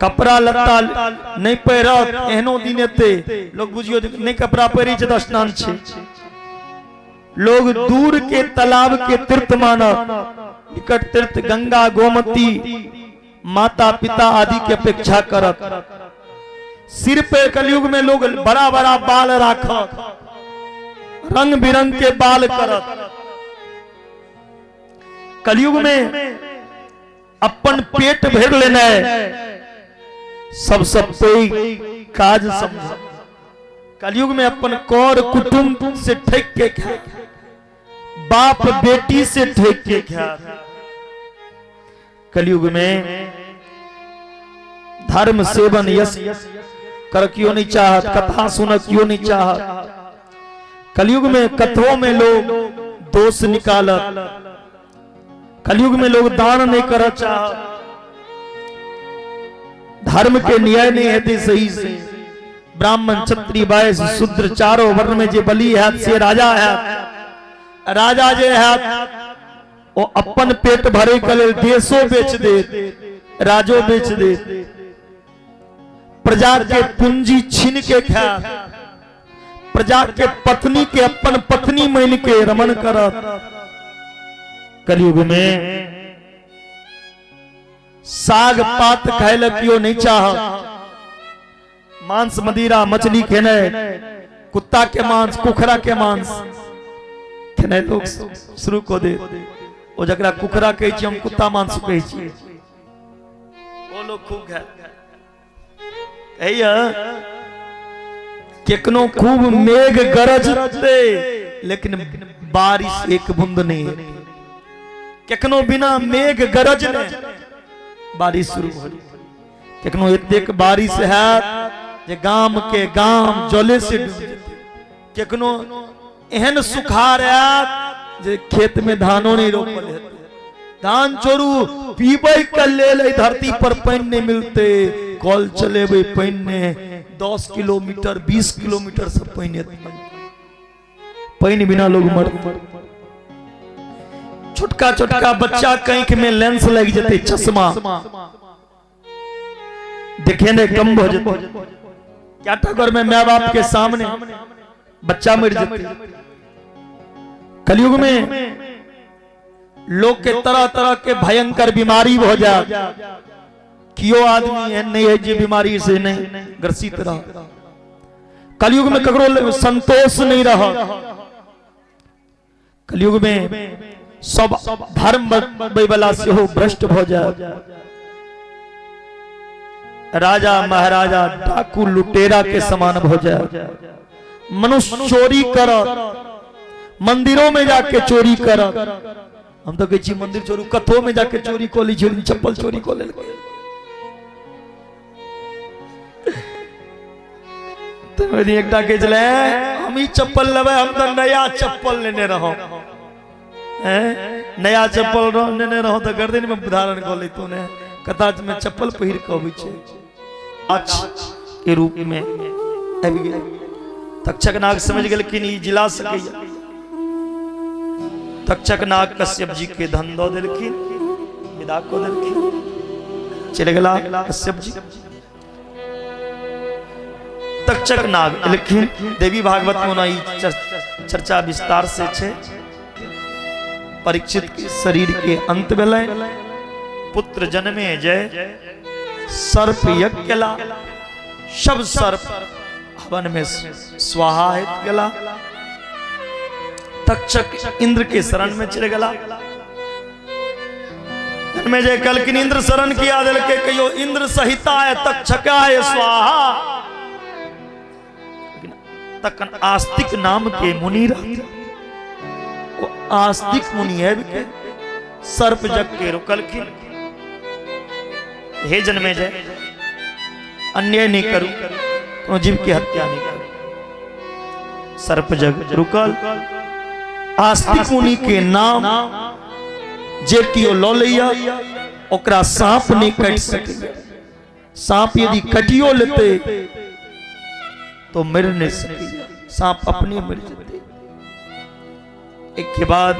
कपड़ा लत्ता नहीं पहिरत। एहनो दिन एते लोग बुझियो जे नहीं कपड़ा पहिरै छै तऽ स्नान छै। लोग दूर के तालाब के तीर्थ मानत, निकट तीर्थ गंगा गोमती माता पिता आदि के अपेक्षा करत। सिर पे कलयुग में लोग बड़ा बड़ा बाल राखत, रंग बिरंग के बाल करत। कलयुग में अपन पेट भर लेना सबसे पैघ काज समझ। कलयुग में अपन कर कुटुंब से ठेक के खाए, बाप बेटी से ठेक के खाए। कलयुग में धर्म सेवन यश कर क्यों नहीं चाहत, कथा सुन क्यों नहीं चाहत। कलयुग में कथों में लोग दोष निकालत। कलयुग में लोग दान नहीं कर चाहत। धर्म के न्याय नहीं हेतै सही से। ब्राह्मण, क्षत्रिय, वैश्य, शूद्र चारो वर्ण में जे बलि हैत से राजा हैत। राजा जे हैत ओ अपन पेट भरे के लेल देशो बेच देत, राजो बेच देत, प्रजा के पूंजी छीन के खायत, प्रजा के पत्नी के अपन पत्नी मान के रमण करत। कलयुग में साग पात खाय लए केओ नहीं चाह, मांस मदिरा मछली खेने, कुत्ता के मांस, कुखरा के मांस खेने लोग शुरू कऽ दे। ओ जकरा कुखरा कहै छी, हम कुत्ता मांस कहै छी, ओ लोग खूब खाय। कहैया केकनो खूब मेघ गरजते लेकिन बारिश एक बूंद नहीं हेतै। केकनो बिना मेघ गरजने बारिश शुरू हो जेतै। केकनो एतेक बारिश हैत जे गाम के गाम जले से डूब जेतै। केकनो एहन सुखार आयत जे खेत में धानो नहीं रोपल हेतै। धान छोड़ू, पीबै के लेल एहि धरती पर पानि नहीं मिलते। कल चलेबै पानि नहीं, 10 किलोमीटर 20 किलोमीटर से पानि एतै। पानि बिना लोग मरते। छोटका छोटका बच्चा के आँखि में लेंस लागि जेतै, चश्मा, देखे ने कम भऽ जेतै। कएटा घर में माय बाप के सामने बच्चा मरि जेतै। कलयुग में लोग के तरह तरह के भयंकर बीमारी भऽ जायत। कियो आदमी एहन नहीं है जे बीमारी से नहीं ग्रसित रह। कलयुग में ककरो संतोष नहीं रह। कलयुग में सब धर्म बनबै वाला सेहो भ्रष्ट भऽ जायत। राजा महाराजा डाकू लुटेरा के समान भऽ जायत। मनुष्य चोरी करत, मंदिरों में जाके चोरी करत। हम तो कहै छी मंदिर चोरू, कथो में जाके चोरी कऽ लै छी, चप्पल चोरी कऽ लेलकै। तऽ एकटा कहै छलै, हम ई चप्पल लेबै, हम तऽ नया चप्पल लेने रहौं। नया चप्पल लेने रहौं तऽ गर्दन में धारण कऽ लैतौं ने, कता में चप्पल पहिर कऽ अबै छै। अच्छ के रूप में आबि गेल। तक्षक नाग समझ गेलखिन ई जिला सकैया। तक्षक नाग कश्यप जी के धन दऽ देलखिन, विदा कऽ देलखिन, चलि गेला कश्यप जी। तक्षक नाग एलखिन। देवी भागवत में ओना ई चर्चा विस्तार से छै। परीक्षित के शरीर के अंत भेलै, पुत्र जन्मे जय, सर्प यज्ञ केला, सब सर्प हवन में स्वाहा हेत गेला। तक्षक इंद्र के शरण में चले गेला। में जे कहलखिन इंद्र शरण किया देलकै, कहियो इंद्र सहिताय तक्षकाय स्वाहा। तखन आस्तिक नाम के मुनि रहथिन, ओ आस्तिक मुनि आबि के सर्प जग के रोकलखिन, हे जन्मे जय, अन्याय नहीं करू, कोनो जीव के हत्या नहीं करू। सर्प जग रुकल। आस्तिक मुनि के नाम जे केओ लऽ लैया ओकरा सांप नहीं काटि सकैया। सांप यदि कटियो लेते तो मर नहीं सकैया, सांप अपने मर जेते। एक के बाद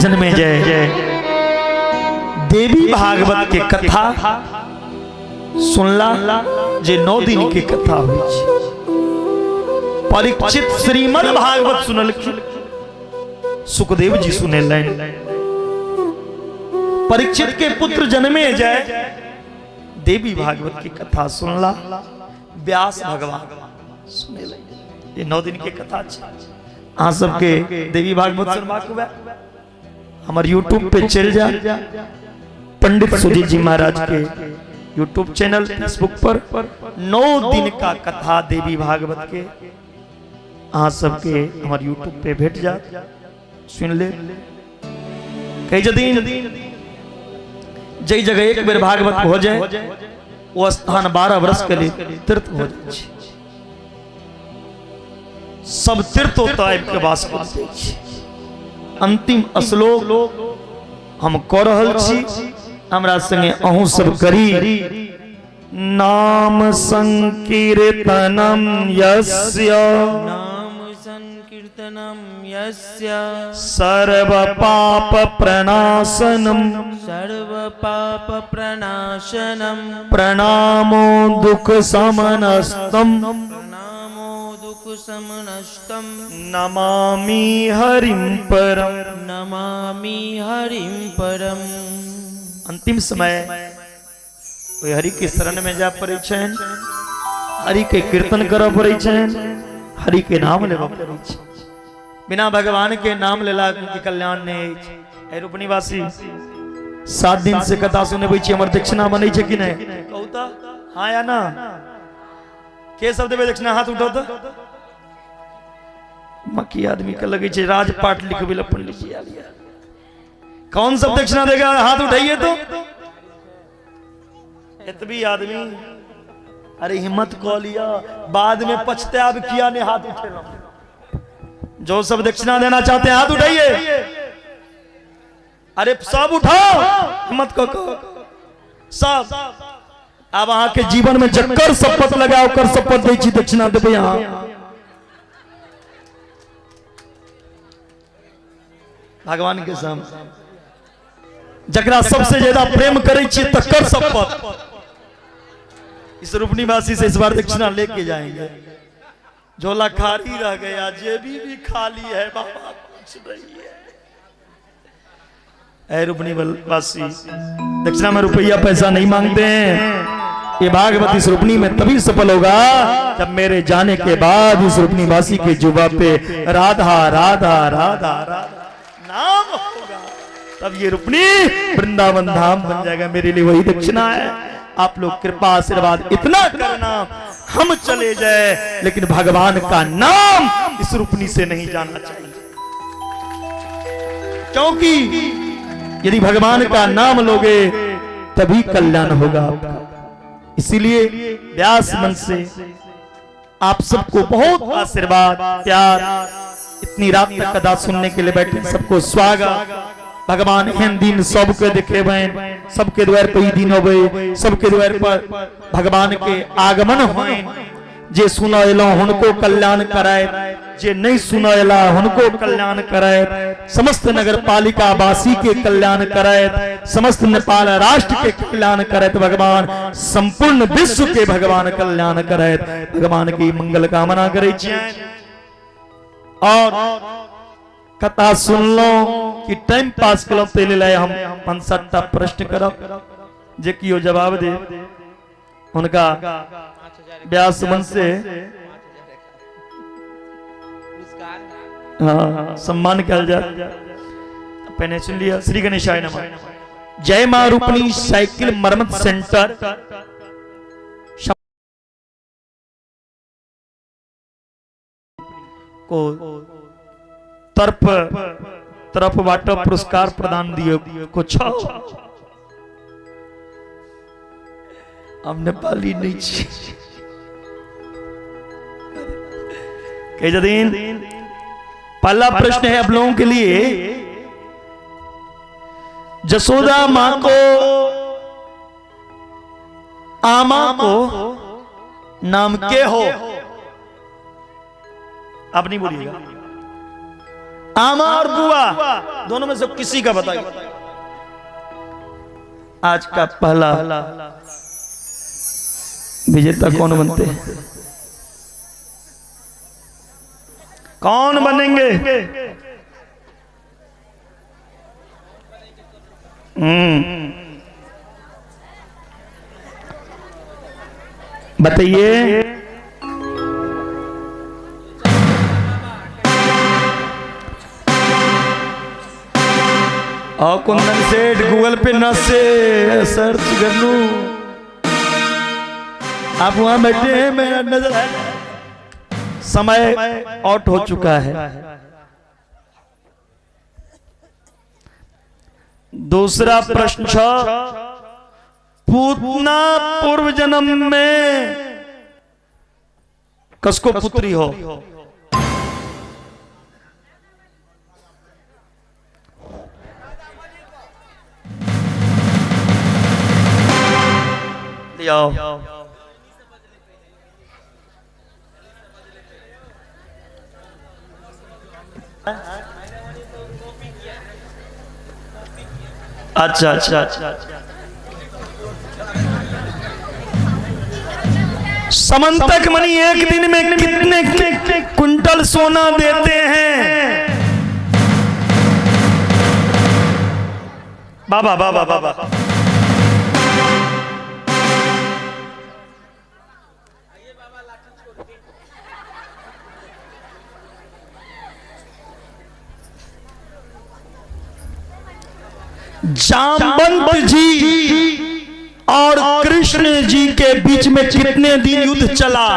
जन्मे जय देवी भागवत के कथा सुनला जे 9 दिन के कथा होइ छै। परीक्षित श्रीमद् भागवत सुनलखिन, सुखदेव जी सुनेलनि। परीक्षित के पुत्र जन्मे जय देवी भागवत की कथा सुनला, व्यास भगवान सुनेलनि। ये 9 दिन के कथा छै। अहाँ सबके देवी भागवत सुनबाक हुए हमर यूट्यूब पे चलि जा, पंडित सुजीत जी महाराज के यूट्यूब चैनल, फेसबुक पर 9 दिन का कथा देवी भागवत के अहाँ सबके हमर यूट्यूब पे भेट जात, सुन ले। कही जदिन जै जगह एक बेर भागवत हो जाए वो स्थान 12 वर्ष के लिए तीर्थ हो जाए। सब तीर्थ ओतऽ आबि के वास कऽ दै छै। अंतिम श्लोक हम कऽ रहल छी, हमरा संगे अहूँ सब करी। नाम संकीर्तनम यस्य नाम संकीर्तनम यस्य सर्व पाप प्रणाशनम सर्व पाप प्रणाशनम प्रणामो दुख समनस्तम प्रणामो दुख समनस्तम नमामि हरिं परम नमामि हरिं परम। अंतिम समय ओहि हरि के शरण में जाय पड़ै छनि, हरि के कीर्तन करऽ पड़ै छनि, हरि के नाम लेबऽ पड़ै छै। बिना भगवान के नाम लेला के कल्याण नहि अछि। हे रूपनीवासी, 7 दिन से कथा सुनबै छी, हमर दक्षिणा बनै छै कि नहि? कहू तऽ, हाँ या ना? के सब देबै दक्षिणा? हाथ उठाउ तऽ। बाकी आदमी के लगै छै राजपाट लिखबै लए पंडित जी आयल यऽ। कौन सब दक्षिणा देगा? हाथ उठाइए तो। एतबी आदमी, अरे हिम्मत कऽ लिया, बाद में पछताएब किया नहीं हाथ उठेलहुं। जो सब दक्षिणा देना चाहते हैं हाथ उठाइए। अरे सब उठाओ, हिम्मत कऽ कऽ सब। आब अहाँ के जीवन में जकर शपथ लगाओ ओकर शपथ दै छी दक्षिणा देबै अहाँ। भगवान के सामने जकरा सबसे ज्यादा प्रेम करै छी तकर शपथ। इस रूपनीवासी से इस बार दक्षिणा लेके जाएंगे। झोला खाली रह गया, जेबी भी खाली है बाबा, कुछ नहीं है। ऐ रूपनी वासी, दक्षिणा में रुपया पैसा नहीं मांगते हैं। ये भागवत इस रूपनी में तभी सफल होगा जब मेरे जाने के बाद इस रूपनी वासी के जुबा पे राधा राधा राधा राधा नाम होगा, तब ये रूपनी वृंदावन धाम बन जाएगा। मेरे लिए वही दक्षिणा है। आप लोग कृपा आशीर्वाद इतना करना, हम चले जाए लेकिन भगवान का नाम इस रूपनी से नहीं जाना चाहिए, क्योंकि यदि भगवान का नाम लोगे तभी कल्याण होगा आपका। इसीलिए व्यास मन से आप सबको बहुत आशीर्वाद, प्यार। इतनी रात तक कथा सुनने के लिए बैठे सबको स्वागत। भगवान एहन दिन सबके देखेबनि, सबके द्वार पर ई दिन अबै, सबके द्वार पर भगवान के आगमन होइन। जे सुनऽ एलहुँ हुनको कल्याण करायत, जे नहीं सुनऽ एला हुनको कल्याण करायत, समस्त नगर पालिका वासी के कल्याण करायत, समस्त नेपाल राष्ट्र के कल्याण करायत, भगवान संपूर्ण विश्व के भगवान कल्याण करायत। भगवान की मंगल कामना करै छियनि। और कथा सुनलहुँ कि टाइम पास केलहुँ, ताहि लेल आइ हम 5-7 टा प्रश्न करब, जे कियो जवाब दे उनका व्यास मन से हाँ सम्मान कल जाए। पहले सुन लिया। श्री गणेशाय नमः। जय मां रूपनी साइकिल मरम्मत सेंटर को तरफ तरफ वाटर पुरस्कार प्रदान दिए को छ। हम नेपाली नहीं छी। कह जदीन पहला प्रश्न है आप लोगों के लिए, जसोदा मां को आमा को नाम के हो? आप नहीं बोलिएगा। आमा और बुआ दोनों में से किसी का बताइए। आज का पहला विजेता कौन बनते हैं? कौन बनेंगे? बताइए। और कुंदन सेठ गूगल पे न से सर्च कर लूं। आप वहां बैठे हैं, मेरा नजर है। समय आउट हो चुका है। दूसरा प्रश्न छ, पूतना पूर्व जन्म में कसको पुत्री हो? जल्दी आओ। अच्छा अच्छा अच्छा। समंतक मणि एक दिन में कितने कुंटल सोना देते हैं? बाबा बाबा बाबा जामवंत जी और कृष्ण जी के बीच में कितने दिन युद्ध चला?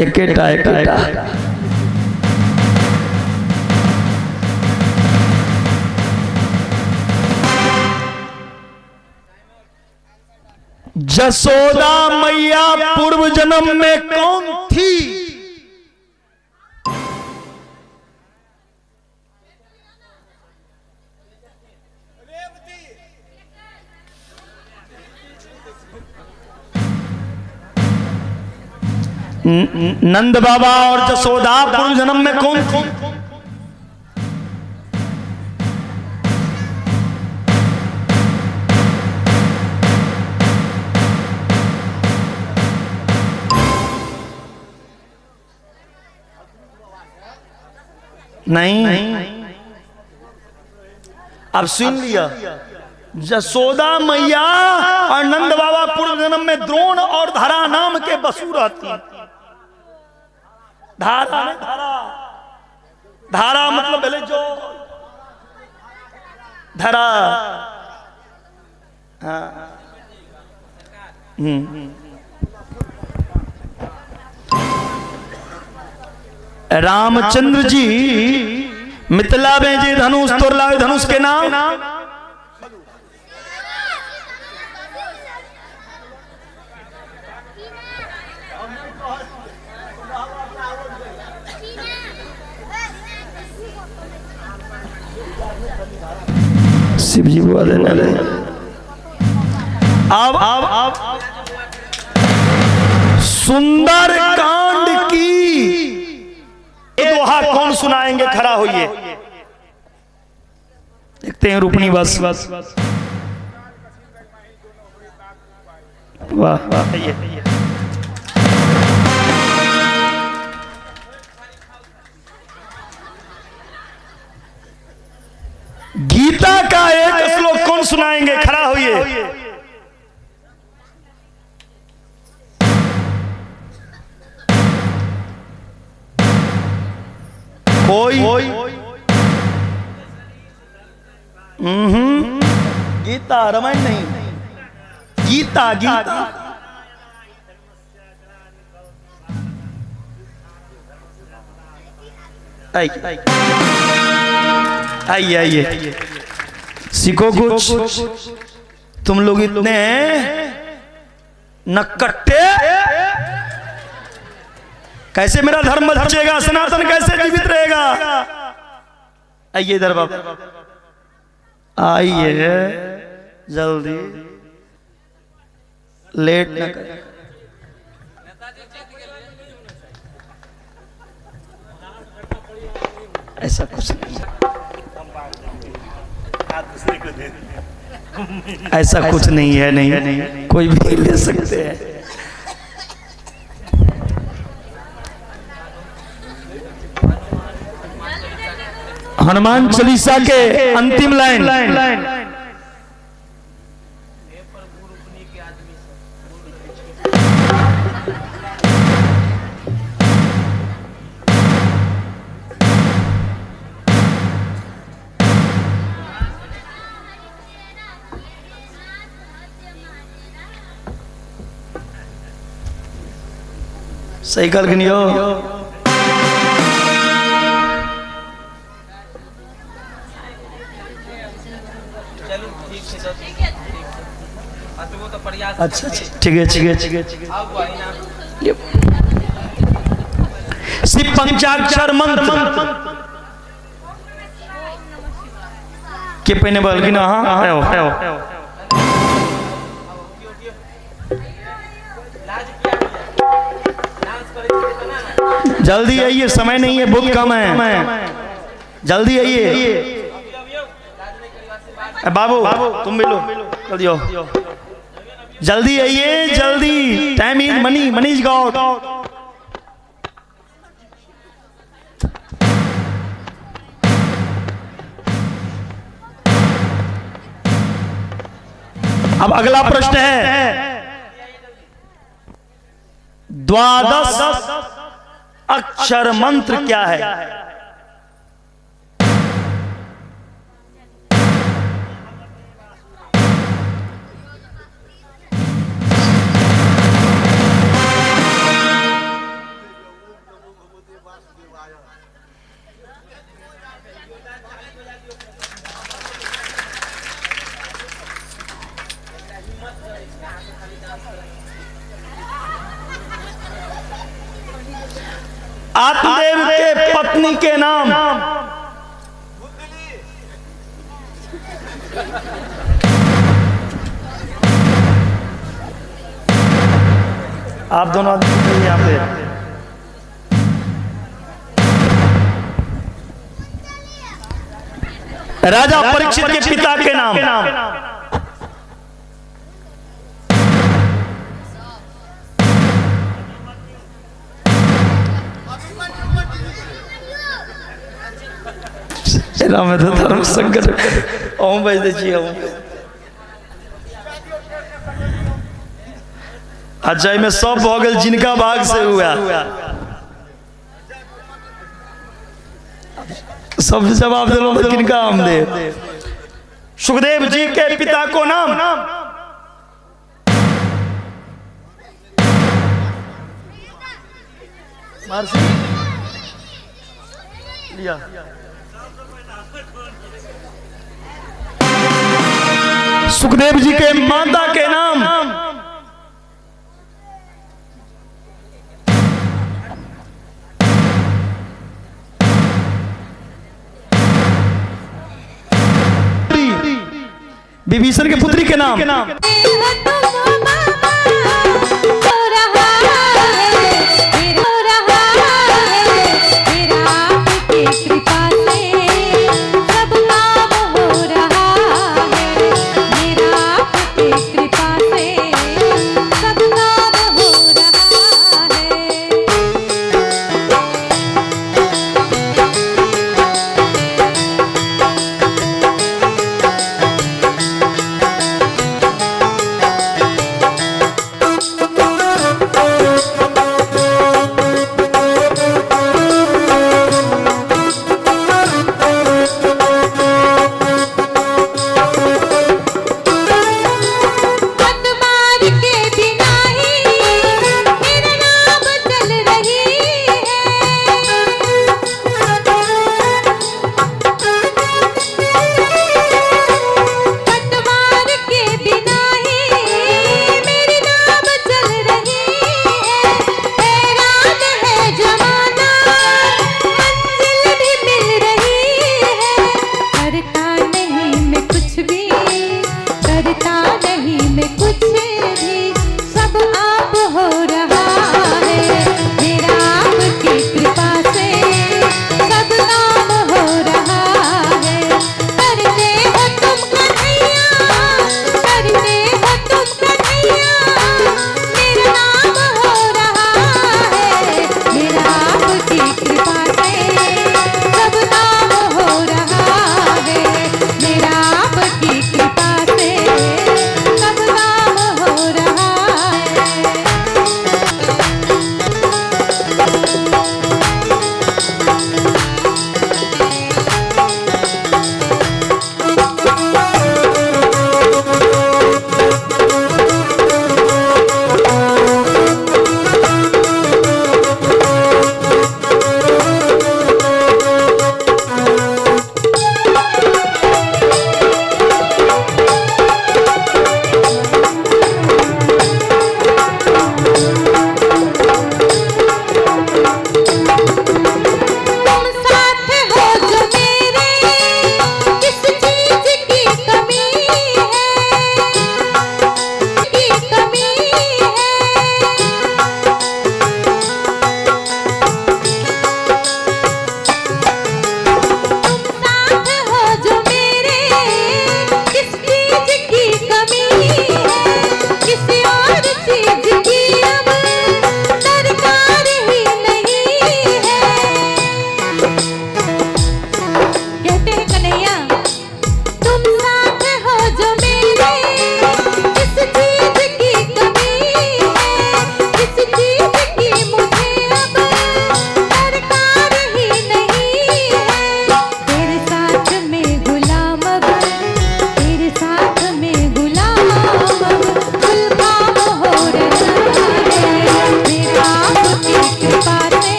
एकेटा एकेटा। जसोदा मैया पूर्व जन्म में कौन थी? नंद बाबा और जसोदा पूर्व जन्म में कौन थी? नहीं। अब सुन लिया, जसोदा मैया और नंद बाबा पूर्व जन्म में द्रोण और धारा नाम के बसु रहती। धारा नहीं, धारा धारा मतलब पहले जो धरा। हाँ। रामचंद्र जी मिथिला में जे धनुष तोड़ला, धनुष के नाम शिव जी बुआ देने। अब अब सुंदर कांड की दोहा कौन सुनाएंगे? खड़ा होइए, देखते हैं। रूपनी बस वाह वाह। गीता का एक श्लोक कौन सुनाएंगे? खड़ा होइए। कोई गीता रामायण नहीं, गीता गीता। आइए आइए आइए, सीखो कुछ। तुम लोग इतने नकट्टे कैसे मेरा धर्म बचेगा? सनातन कैसे जीवित रहेगा? आइए इधर बाबा, आइए जल्दी, लेट न करें। ऐसा कुछ नहीं, ऐसा कुछ नहीं है, नहीं कोई भी ले सकते हैं। हनुमान चालीसा के अंतिम लाइन। सही कल नहीं हो। अच्छा अच्छा ठीक है ठीक है ठीक है। शिव पंचाक्षर मंत्र के पहिने बलखिन अहाँ आयो आयो। जल्दी आइए, समय नहीं है, बहुत कम है, जल्दी आइए। बाबू तुम भी लो, जल्दी आओ, जल्दी आइए, जल्दी। Time is money, money is God. अब अगला प्रश्न है, द्वादश अक्षर मंत्र क्या है? आत्मदेव के पत्नी के नाम। आप दोनों आदमी यहाँ पे। राजा परीक्षित के पिता के नाम। एनामे तऽ धर्म संकट अहूँ बाजि दै छी अहूँ। अच्छा, एहिमे सब भऽ गेल जिनका भाग से हुआ सब जवाब देलहुँ तऽ किनका हम देब। सुखदेव जी के पिता को नाम। लिया। सुखदेव जी के माता के नाम। विभीषण के पुत्री के नाम।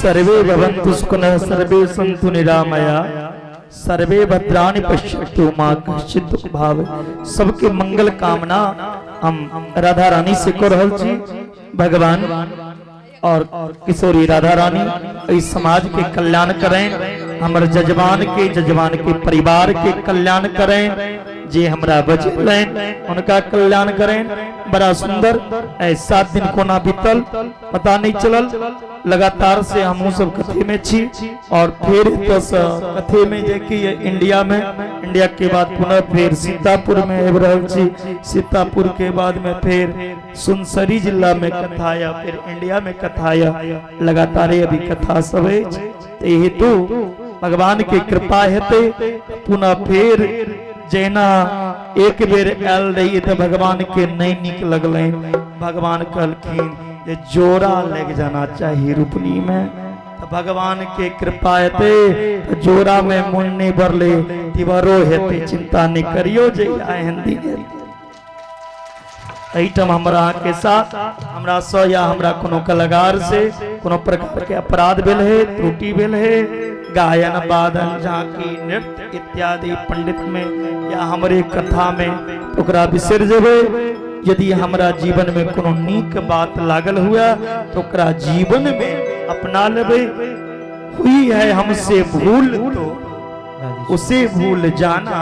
सर्वे भवन्तु सुखिनः, सर्वे सन्तु निरामया, सर्वे भद्राणि पश्यन्तु मा कश्चित् दुःख भाव। सबके मंगल कामना हम राधा रानी से कऽ रहल छी। भगवान और किशोरी राधा रानी एहि समाज के कल्याण करें, हमर जजमान के, जजमान के परिवार के कल्याण करें, जे हमरा बजेलनि उनका कल्याण करें। बड़ा सुंदर एहि 7 दिन कोना बीतल पता नहीं चलल, लगातार से हमहूँ सब कथे में छी और फिर एतऽसँ कथे में जे कि इंडिया में, इंडिया के बाद पुनः फिर सीतापुर में आबि रहल छी, सीतापुर के बाद में फिर सुनसरी जिला में कथा या फिर इंडिया में कथा या लगातार अभी कथा सब अछि। तऽ हेतु भगवान के कृपा हेतै पुनः फिर जहिना एक बेर आयल रहिए तऽ भगवान के नहीं नीक लगलनि, भगवान कहलखिन जे जोड़ा लागि जाना चाही रोपनी में, तऽ भगवान के कृपा हेतै तऽ जोड़ा में मोन नहीं भरले तिवरो हेतै, चिंता नहीं करियो जे एहन दिन हेतै। एहिठाम हमरा अहाँके साथ हमरा सँ या हमरा कोनो कलाकार से कोनो प्रकार के अपराध भेल है, त्रुटि भेल है, गायन वादन झांकी नृत्य इत्यादि पंडित में या हमरे कथा में ओकरा बिसरि जेबै। यदि हमरा जीवन में कोनो नीक बात लागल हुए तो ओकरा जीवन में अपना लेबै। हुई है हमसे भूल तो उसे भूल जाना,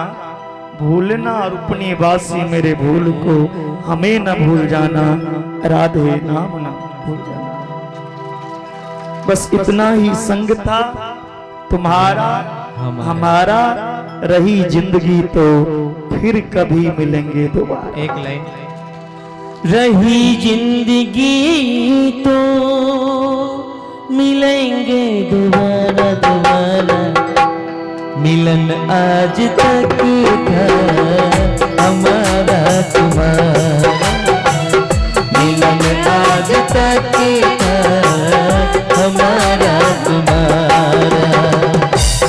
भूलना रुपनी वासी मेरे भूल को हमें न भूल जाना, राधे नाम न भूल जाना। बस इतना ही संग था तुम्हारा हमारा, रही जिंदगी तो फिर कभी मिलेंगे दोबारा। एक लाइन रही जिंदगी तो मिलेंगे दोबारा दोबारा, मिलन आज तक था हमारा तुम्हारा, मिलन आज तक था हमारा तुम्हारा,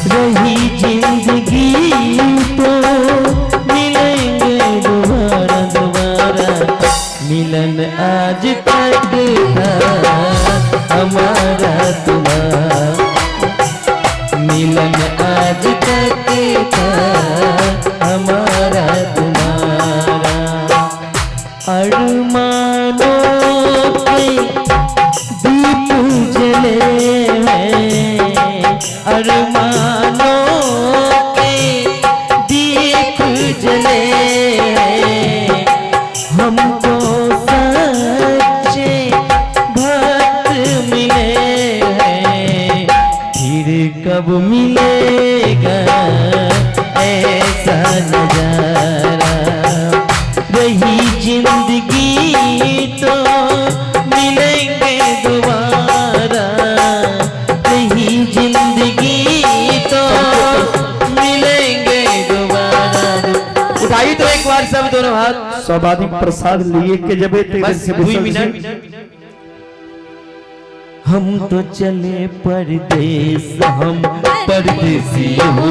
रही जिंदगी तो मिलेंगे दोबारा दोबारा, मिलन आज तक था हमारा तुम्हारा, मिलन आज तक था हमारा तुम्हारा। अरमानों के दीप जले हैं, अरमानों के दीप जले हैं, हमको सच्चे भक्त मिले हैं, फिर कब मिलेगा ऐसा नजारा, रही जिंदगी तो मिलेंगे दोबारा, रही जिंदगी तो मिलेंगे दोबारा। उठाइए तो एक बार सब दोनों हाथ। सब आदमी प्रसाद लिए के जबे ते बस से 2 बिसर मिनट। हम तो चले परदेस, हम परदेसी हो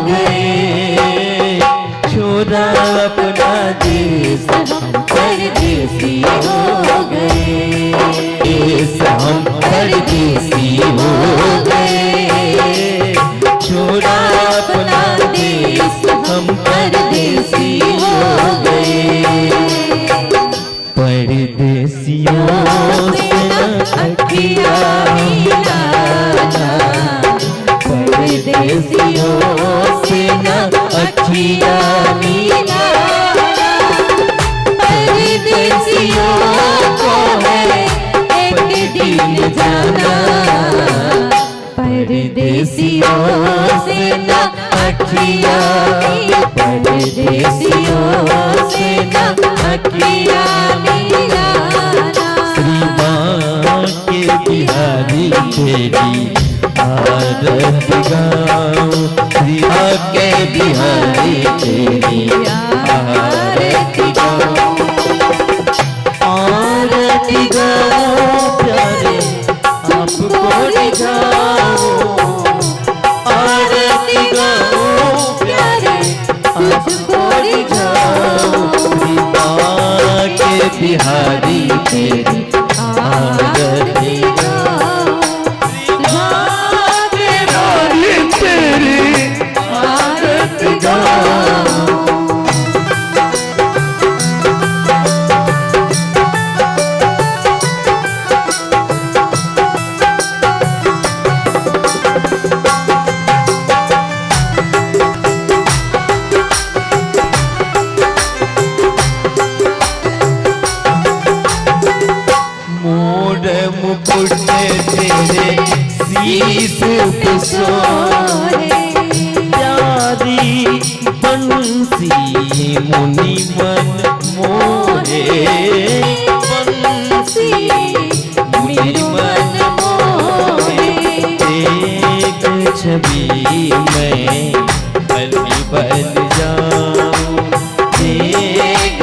गए, छोड़ा अपना देश हम परदेसी हो गए, देश हम परदेसी हो गए, छोड़ा अपना देश हम परदेसी हो गए, परदेसियों से न अखियाँ मिलाना, परदेसियों से न अखियाँ मिलाना, परदेसियों को है एक दिन जाना, परदेसियों से न अखियाँ, परदेसियों से न अखियाँ मिलाना। श्री के बिहारी तेरी आरती गाऊं, श्री के बिहारी तेरी आरती गाऊं, आरती गाऊं प्यारे आपको रिझाऊं, आरती गाऊं प्यारे तुझको रिझाऊं, श्री के बिहारी तेरी आरती गाऊं, शीस पे सोहे, प्यारी बंसी मुनि मन मोहे, बंसी मुनि मन मोहे। एक छवि में बलि बल जाऊं, एक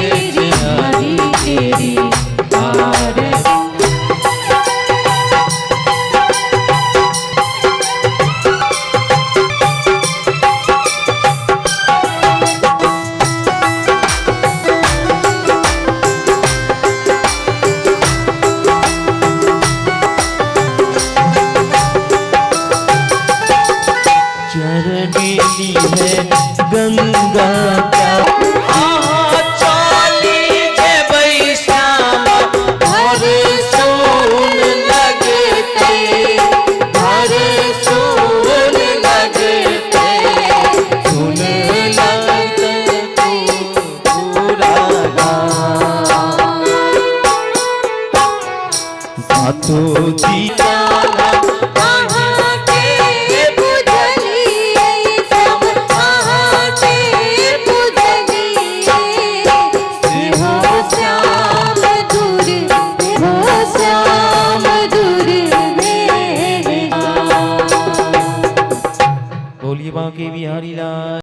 हरी तेरी आरती। चरण ली है गंगा का। आहा चली जेबै श्याम घर सुन लगते, घर सुन लगते, सुन लगते पूरा गाँव। सातो जी बोलिए बांके बिहारी लाल।